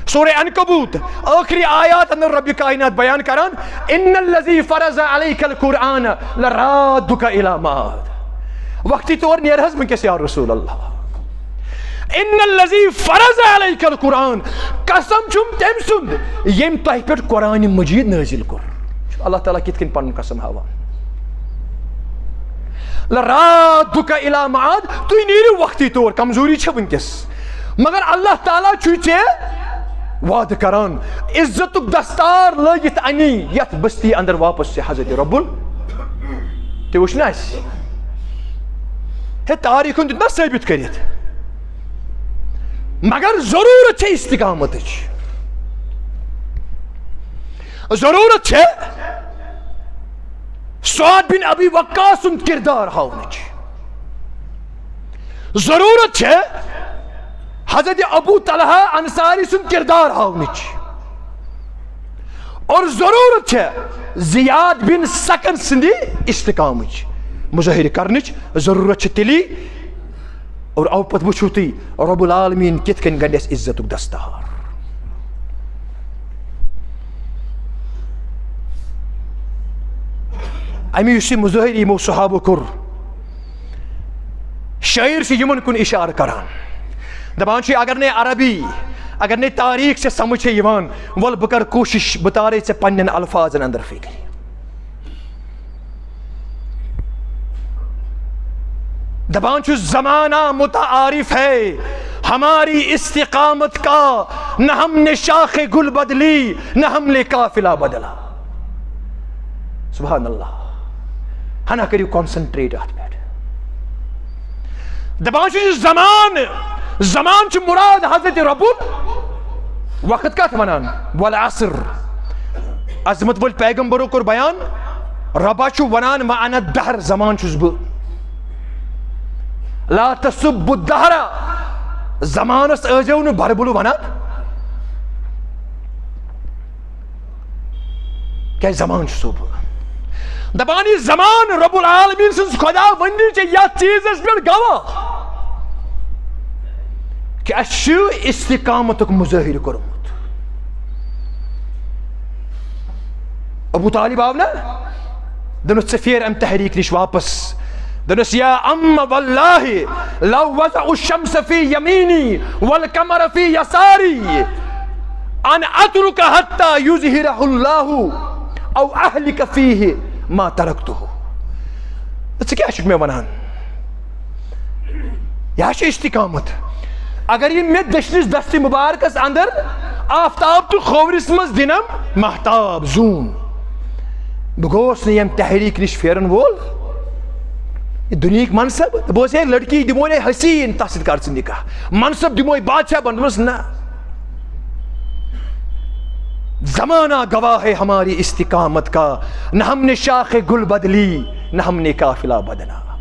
سورہ عنکبوت، ٲخری آیات اندر رب کائنات بیان کران، "ان الذی فرض علیک القرآن لرادک الی معاد"۔ وقتی طور نیر حظ وٕنکیٚس یا رسول اللہ۔ "ان الذی فرض علیک القرآن"، قسم چھُم تٔمۍ سُنٛد ییٚمۍ تۄہہِ پٮ۪ٹھ قرآن مجیٖد نٲزِل کوٚر۔ چھُ اللہ تعالیٰ کِتھ کٔنۍ پنُن قسم ہاوان؟ "لرادک الی معاد"، تُہۍ نیٖرِو وقتی طور، کمزوری چھےٚ وٕنکیٚس، مگر اللہ تعالیٰ چھُے ژےٚ وعدٕ کران، عزتُک دستار لٲگِتھ اَنی یتھ بستی اندر واپس ژےٚ حضرت رب ال-، تہِ وٕچھ نہ اَسہِ۔ ہے، تاریخن دیُت نہ ثٲبت کٔرِتھ، مگر ضروٗرت چھےٚ استقامتٕچ، ضروٗرت چھےٚ سعد بن ابی وقاص سُنٛد کردار ہاونٕچ، ضروٗرت چھےٚ حضرت ابو طلحہ انصاری سُنٛد کردار ہاونٕچ، اور ضروٗرت چھےٚ زیاد بن سکن سٕنٛدِ استقامٕچ، مظٲہرٕ کرنٕچ ضروٗرت چھےٚ تیٚلی، اور او پتہٕ وٕچھِو تُہۍ رب العالمین کِتھ کٔنۍ گنٛڈِ اَسہِ عزتُک دستار۔ اَمہِ یُس یہِ مظٲہرٕ یِمو صحابو کوٚر، شٲعر چھُ یِمن کُن اِشارٕ کران، دَپان چھُ، اگر نے عربی، اگر نے تاریخ ژےٚ سمجھ چھے یِوان، وَل بہٕ کرٕ کوٗشِش، بہٕ تارے ژےٚ پننٮ۪ن الفاظن اندر فِکرِ۔ دَپان چھُ، زمانہ متعارف ہے ہماری استقامت کا، نہ ہم نے شاخ گل بدلی، نہ ہم نے قافلہ بدلا۔ سبحان اللہ۔ ہنا کٔرِو concentrate اَتھ پٮ۪ٹھ۔ دَپان چھُ، یہِ زمان، زمان چھُ مُراد حضرت ربُل وقت کَتھ وَنان؟ والعصر۔ عظمت وٲلۍ پیغمبرو کوٚر بیان، رۄبا چھُ وَنان، وَأَنَا الدَّهْرُ، زمان چھُس بہٕ۔ لا تسبوا الدَّهْرَ، زمانس ٲسۍزیو نہٕ بربُلہٕ وَنان۔ کیٛازِ زمان چھُسو بہٕ۔ دَپان، یہِ زمان رب العالمین سٕنٛز خۄدا ونٛدی چھےٚ یتھ چیٖزس پٮ۪ٹھ گواہ کہِ اَسہِ چھُ استقامتُک مظٲہرٕ کوٚرمُت۔ ابو طالب آو نا، دوٚپنس، ژٕ پھیر امہِ تحریک نِش واپس۔ دوٚپنس، یا عم واللہ لو وضع الشمس فی یمینی والقمر فی یساری ان اترک حتی یظہرہ اللہ او اہلک فیہ ما ترکتہ۔ ژٕ کیٛاہ چھُکھ مےٚ وَنان؟ یہِ حظ چھِ استقامت۔ اگر یہِ مےٚ دٔچھنِس دستِ مُبارکس اندر آفتاب تہٕ کھوورِس منٛز دِنم مہتاب زوٗن، بہٕ گوس نہٕ ییٚمہِ تحریک نِش پھیرن وول۔ یہِ دُنیہٕکۍ منصب، بہٕ اوسے لڑکی دِمو نے حسین، تس سۭتۍ کر ژٕ نکاح، منصب دِمو بادشاہ بنوس نہ۔ زمانہ گواہ ہے ہماری استقامت کا، نہ ہم نے شاخ گل بدلی، نہ ہم نے قافلہ بدلا۔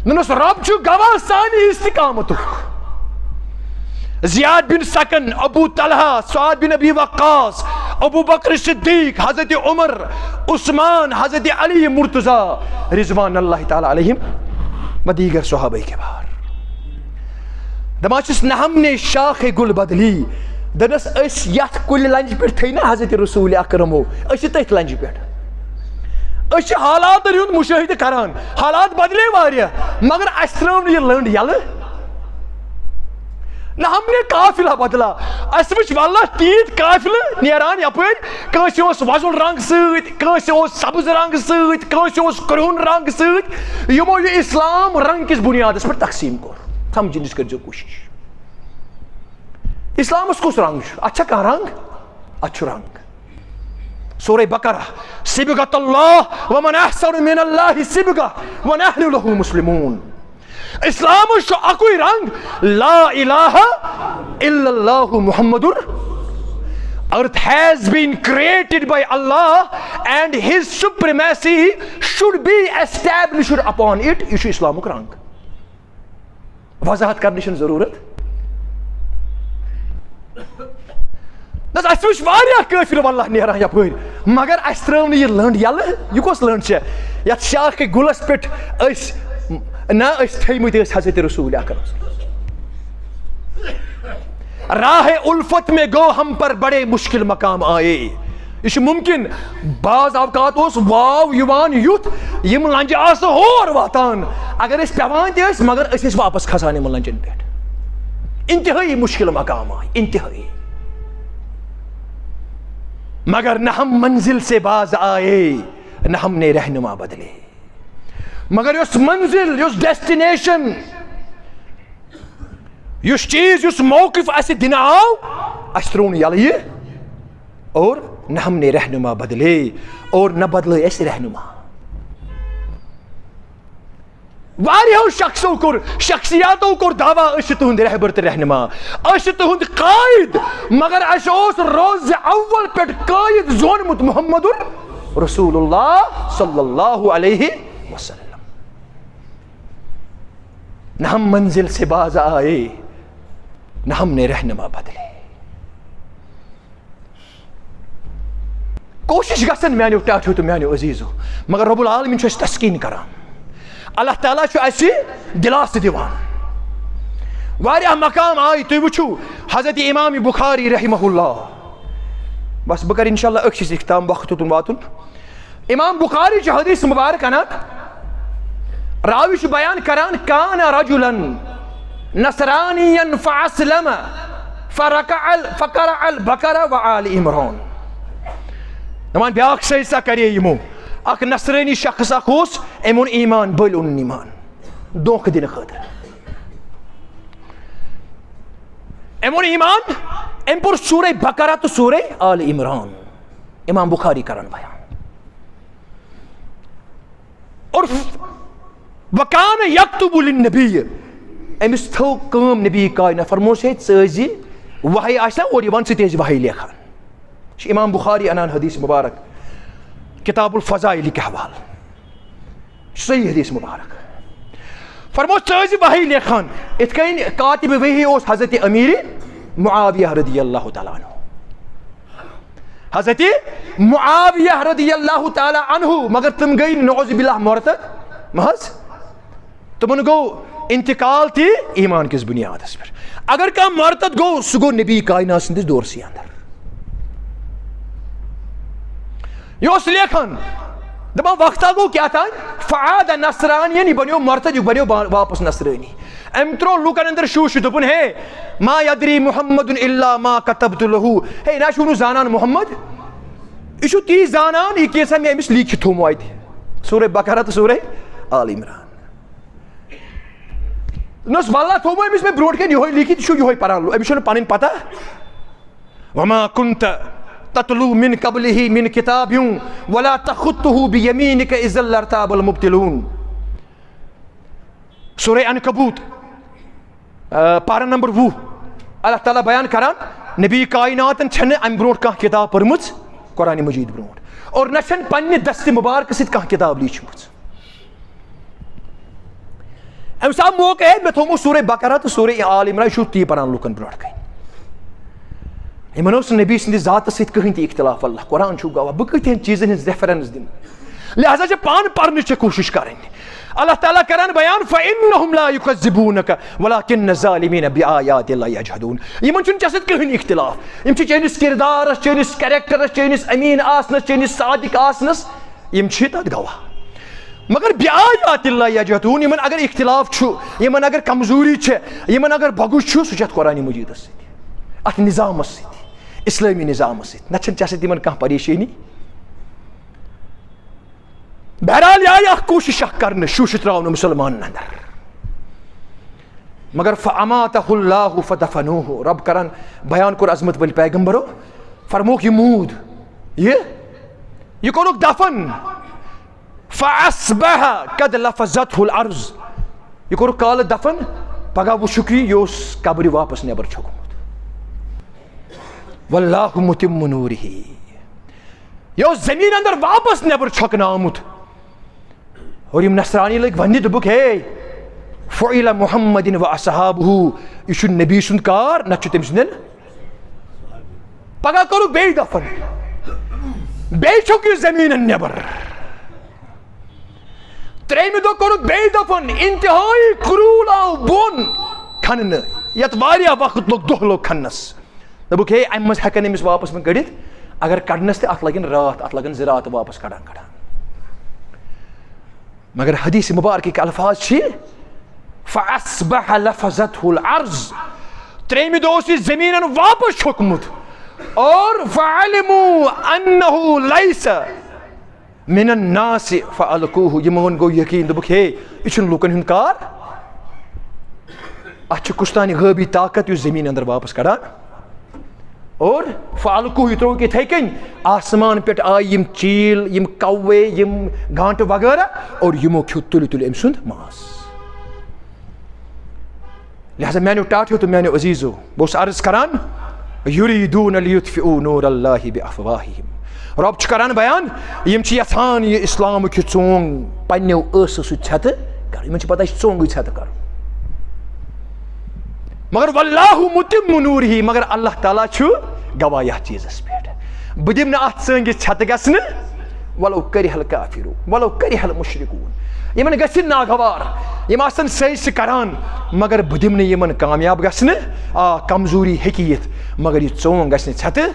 دوٚپنس، رب چھُ گواہ سانہِ استقامتُک۔ زیاد بن سکن، ابو طلحہ، سعد بن ابی وقاص، ابو بکر صدیق، حضرت عمر، عثمان، حضرت علی مرتضی رضوان اللہ تعالی علیہم و دیگر صحابہ کبار۔ دپان چھِس، نہ ہم نے شاخ گل بدلی۔ دوٚپنس، أسۍ یتھ کُلہِ لنجہِ پٮ۪ٹھ تھٔے نہ حضرت رسول اکرمو، أسۍ چھِ تٔتھۍ لنجہِ پٮ۪ٹھ۔ أسۍ چھِ حالاتن ہُنٛد مُشٲہدٕ کران، حالات بدلے واریاہ، مگر اَسہِ ترٲو نہٕ یہِ لٔنٛڈ یَلہٕ۔ نہ ہم نے قافلہ بدلا۔ اَسہِ وٕچھ واللہ تیٖتۍ قافلہٕ نیران یپٲرۍ، کٲنٛسہِ اوس وۄزُل رنٛگ سۭتۍ، کٲنٛسہِ اوس سبٕز رنٛگ سۭتۍ، کٲنٛسہِ اوس کرٛہُن رنٛگ سۭتۍ، یِمو یہِ اسلام رنٛگ کِس بُنیادس پٮ۪ٹھ تقسیٖم کوٚر۔ سمجھنٕچ کٔرۍزیو کوٗشِش۔ اسلامس کُس رنٛگ چھُ؟ اتھ چھا کانٛہہ رنٛگ؟ اتھ چھُ رنٛگ۔ سورہ بقرہ، صبغت اللہ، ومن احسن من اللہ صبغہ، ونحن لہ مسلمون۔ اسلامس چھُ اکُے رنٛگ، لا الہ الا اللہ Mohammad. Earth has been created by Allah and his supremacy should be established upon it۔ یہِ چھُ اسلامُک رنٛگ۔ وضاحت کرنٕچ چھنہٕ ضروٗرت۔ نہ حظ، اَسہِ وٕچھ واریاہ قٲفلہٕ واللہ نیران یپٲرۍ، مگر اَسہِ ترٲو نہٕ یہِ لٔنٛڈ یَلہٕ۔ یہِ کۄس لٔنٛڈ چھےٚ یَتھ شاخِ گُلَس پٮ۪ٹھ أسۍ، نہ، أسۍ تھٲیمٕتۍ ٲسۍ حضرت رسول اکرم؟ راہ الفت میں گو ہم پر بڑے مشکل مقام آئے۔ یہِ چھُ مُمکِن۔ بعض اوقات اوس واو یِوان یُتھ، یِم لنجہِ آسہٕ ہور واتان۔ اگر أسۍ پٮ۪وان تہِ ٲسۍ، مگر أسۍ ٲسۍ واپس کھسان یِمن لنجن پٮ۪ٹھ۔ انتہٲئی مشکل مقام آے، انتہٲئی۔ مگر نہ ہم منزل سے باز آئے، نہ ہم نے رہنما بدلے۔ مگر یۄس منزل، یۄس ڈیسٹینیشن، یُس چیٖز، یُس موقف اَسہِ دِنہٕ آو، اَسہِ ترٛوو نہٕ یَلہٕ یہِ۔ اور نہ ہم نے رہنما بدلے، اور نہ بدلٲے اَسہِ رہنما۔ واریاہو شخصو کوٚر، شخصیاتو کوٚر دعویٰ، أسۍ چھِ تُہُنٛدۍ رہبر تہٕ رہنما، أسۍ چھِ تُہُنٛد قائد، مگر اَسہِ اوس روزِ اول پٮ۪ٹھ قائد زونمُت محمد رسول اللہ صلی اللہ علیہ وسلم۔ نہ ہم منزل سے باز آئے، نہ ہم نے رہنما بدلے۔ کوٗشِش گژھن میانیو ٹاٹھیو تہٕ میانیو عزیزو، مگر رب العالمین چھُ اَسہِ تسکیٖن کران۔ اللہ تعالیٰ چھُ اَسہِ دِلاسہٕ دِوان۔ واریاہ مقام آیہِ، تُہۍ وٕچھِو حضرت امام بخاری رحمہ اللہ۔ بس بہٕ کرٕ انشاءاللہ أکسٕے سۭتۍ اختتام، وقت توٚتُن واتُن۔ امام بخاری چھُ حدیث مبارک انان، راوی چھُ بیان کران، کان رجلا نصرانیا فاسلم فرکع ال-، فقرأ البقرہ و آل عمران۔ دپان بیاکھ سۭتۍ سا کرے یِمو، اکھ نصرٲنی شخص اکھ اوس، أمۍ اوٚن ایمان، بٔلۍ اوٚنُن ایمان دھوکہٕ دِنہٕ خٲطرٕ۔ أمۍ اوٚن ایمان، أمۍ پوٚر سورہ بقرہ تہٕ سورہ آل عمران۔ امام بخاری کران بیان۔ اور وکان یکتب للنبی، أمِس تھٲو کٲم نبی کائنات، فرموس ہے ژٕ ٲسۍ زِ وحی آسہِ نا اورٕ یِوان، ژٕ تہِ ٲسۍ زِ وحی لیکھان۔ یہِ چھُ امام بخاری انان حدیث مبارک کتاب الفضائل کہِ حوالہٕ۔ صحیح حدیث مبارک۔ فرموس، ژٕ ٲسۍ زِ وحی لیکھان۔ اِتھ کٔنۍ کاتب وحی اوس حضرت امیر معاویہ رضی اللہ تعالیٰ عنہ۔ حضرت معاویہ رضی اللہ تعالیٰ عنہ، مگر تِم گٔے نعوذ باللہ مرتد محض۔ تِمن گوٚو انتقال تہِ ایمان کِس بنیادس پٮ۪ٹھ۔ اگر کانٛہہ مرتد گوٚو، سُہ گوٚو نبی کائنات سٕنٛدِس دورسٕے اندر۔ یہِ اوس لیکھان، دپان وقتا گوٚو کیٛاہ تام، فعاد نصرانین، یہِ بنیو مرتد، یہِ بنیو با-، واپس نصرٲنی۔ أمۍ ترٛوو لوٗکن اندر شوٗشہِ، دوٚپُن، ہے، ما یدری محمد الا ما کتبت لہو، ہے، نہ چھُو نہٕ زانان محمد، یہِ چھُو تی زانان، یہِ کینٛژھا مےٚ أمِس لیٖکھِتھ تھوٚومُت اَتہِ۔ سورہ بقرہ تہٕ سورہ آل عمران۔ نہ اوس واللہ تھوٚومُت أمِس مےٚ برونٛٹھ کَنہِ یِہوٚے لیٖکھِتھ، یہِ چھُ یِہوٚے پران، أمِس چھُنہٕ پنٕنۍ پتہ۔ وما كنت تتلو من قبله من كتاب ولا تخطه بيمينك إذا لارتاب المبطلون۔ سورہ عنکبوت، آ، پارہ نمبر وُہ۔ اللہ تعالیٰ بیان کران، نبی کائناتن چھنہٕ امہِ برونٛٹھ کانٛہہ کتاب پٔرمٕژ قرآن مجید برونٛٹھ، اور نہ چھنہٕ پننہِ دستِ مبارکہٕ سۭتۍ کانٛہہ کتاب لیٖچھمٕژ۔ أمِس آو موقع، ہے، مےٚ تھوٚومُت سورہ بقرہ تہٕ سورہ آل عمران، یہِ چھُو تی پران لُکن برونٛٹھ کَنہِ۔ یِمن اوس نہٕ نبی سٕنٛدِ ذاتس سۭتۍ کٕہٕنۍ تہِ اختلاف، واللہ، قرآن چھُو گواہ، بہٕ کۭتیاہن چیٖزن ہٕنٛز ریفرنس دِمہٕ؟ لہذا چھِ پانہٕ پرنٕچ کوٗشش کرٕنۍ۔ اللہ تعالیٰ کران بیان، فإنهم لا يكذبونك ولكن الظالمين بآيات الله يجحدون۔ یِمن چھُنہٕ ژےٚ سۭتۍ کٕہٕنۍ اختلاف، یِم چھِ چٲنِس کردارس، چٲنِس کریکٹرس، چٲنِس امین آسنس، چٲنِس صادق آسنس، یِم چھِ تَتھ گواہ۔ مگر بآیات اللہ یجحدون، یِمن اگر اختلاف چھُ، یِمن اگر کمزوری چھِ، یِمن اگر بۄگُز چھُ، سُہ چھُ اَتھ قرآن مجیدس سۭتۍ، اَتھ نظامس سۭتۍ، اسلٲمی نظامس سۭتۍ۔ نتہٕ چھَنہٕ ژےٚ سۭتۍ یِمن کانٛہہ پریشٲنی۔ بہرحال، یہِ آیہِ اکھ کوٗشش اکھ کرنہٕ، شوٗشہِ ترٛاونہٕ مُسلمانن اندر۔ مگر فَأَمَاتَهُ اللَّهُ فَدَفَنُوهُ، رب کران بیان کوٚر عظمت وٲلۍ پیغمبرو، فرمووُکھ یہِ موٗد، یہِ، یہِ کوٚرُکھ دفن۔ فَأَصْبَحَ قَدْ لَفَظَتْهُ الْأَرْضُ، یہِ کوٚرُکھ کالہٕ دفن، پگاہ وٕچھُکھ یہِ، یہِ اوس قبرِ واپس نٮ۪بر چھوٚکمُت۔ وَاللَّهُ مُتِمُّ نُورِهِ، یہِ اوس زمین اندر واپس نٮ۪بر چھۄکنہٕ آمُت۔ اور یِم نصرانی لٔگۍ وننہِ، دوٚپُکھ، ہے، فعل محمد و اصحابہ، یہِ چھُ نبی سُنٛد کار، نتہٕ چھُ تٔمۍ سٕنٛدٮ۪ن۔ پگاہ کوٚرُکھ بیٚیہِ دفن، بیٚیہِ چھوٚک یہِ زمینن نٮ۪بر۔ ترٛیٚیمہِ دۄہ کوٚرُکھ بیٚیہِ دفن، انتہٲیی کرٛوٗل آو بۄن کھننہٕ، یتھ واریاہ وقت لوٚگ، دۄہ لوٚگ کھننس۔ دوٚپُکھ، ہے، امہِ منٛز ہٮ۪کن أمِس واپس وۄنۍ کٔڑِتھ، اگر کڑنس تہِ اتھ لگن راتھ، اتھ لگن زٕ راتہٕ واپس کڑان کڑان۔ مگر حدیث مبارکٕکۍ الفاظ چھِ، فَأَصْبَحَ لَفَظَتْهُ الْأَرْضُ، ترٛیٚیمہِ دۄہ اوس یہِ زٔمیٖنَن واپس چھوٚکمُت۔ اور فَعَلِمُوا أَنَّهُ لَيْسَ مِنَ النَّاسِ فَأَلْقُوهُ، یِمَن گوٚو یقیٖن، دوٚپُکھ، ہے، یہِ چھُنہٕ لُکَن ہُنٛد کار، اَتھ چھُ کُس تانۍ غٲبی طاقت یُس زٔمیٖن اندر واپس کڑان۔ اور فَأَلْقُوهُ، یہِ ترٛووُکھ یِتھَے کٔنۍ۔ آسمان پٮ۪ٹھ آیہِ یِم چیٖل، یِم کوے، یِم گانٹہٕ وغٲرہ، اور یِمو کھیوٚت تُلہِ تُلہِ أمۍ سُنٛد ماز۔ لہذا میانیو ٹاٹھیو تہٕ میانیو عزیزو، بہٕ اوسُس عرض کران، یُریٖدوٗنَ لِیُطفِئوٗ نوٗرَ اللہِ بِافواہِہِم۔ رب چھُ کران بیان، یِم چھِ یژھان یہِ اسلامُک یہِ ژونگ پننیو ٲسو سۭتۍ ژھٮ۪تہٕ کرُن۔ یِمن چھِ پتہ، یہِ چھُ ژونگٕے ژھٮ۪تہٕ کرُن۔ مگر واللہ متم نورہ، مگر اللہ تعالیٰ چھُ گواہ یتھ چیٖزس پٮ۪ٹھ۔ بہٕ دِمہٕ نہٕ اتھ ژٲنٛگِس ژھٮ۪تہٕ گژھنہٕ، ولو کرہ الکافرون، ولو کرہ المشرکون۔ یِمن گژھِ ناگوار، یِم آسن سٲزشہِ کران، مگر بہٕ دِمہٕ نہٕ یِمن کامیاب گژھنہٕ۔ آ، کمزوری ہیٚکہِ یِتھ، مگر یہِ ژونگ گژھِ نہٕ ژھٮ۪تہٕ۔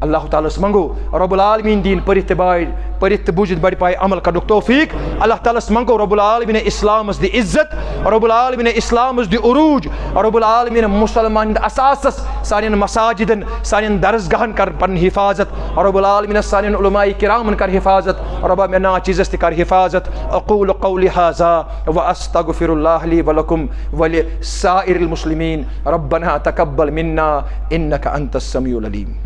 اللہ تعالیٰ ہس منگو رب العالمین دین پٔرِتھ تہٕ باے، پٔرِتھ تہٕ بوٗزِتھ بڑِ پایہِ عمل کرنُک توفیق۔ اللہ تعالیٰ ہس منگو رب العالمین اسلامس دِ عزت، رب العالمین اسلامس دِ عروج، رب العالمین مسلمان ہند اساسس، سانٮ۪ن مساجدن، سانٮ۪ن درسگاہن کر پنن حفاظت، رب العالمین سانٮ۪ن علماء کرامن کر حفاظت، رب مےٚ ناچیزس تہِ کر حفاظت۔ اقول قولی هذا واستغفر الله لي ولكم ولسائر المسلمين۔ ربنا تقبل منا انك انت السميع العليم۔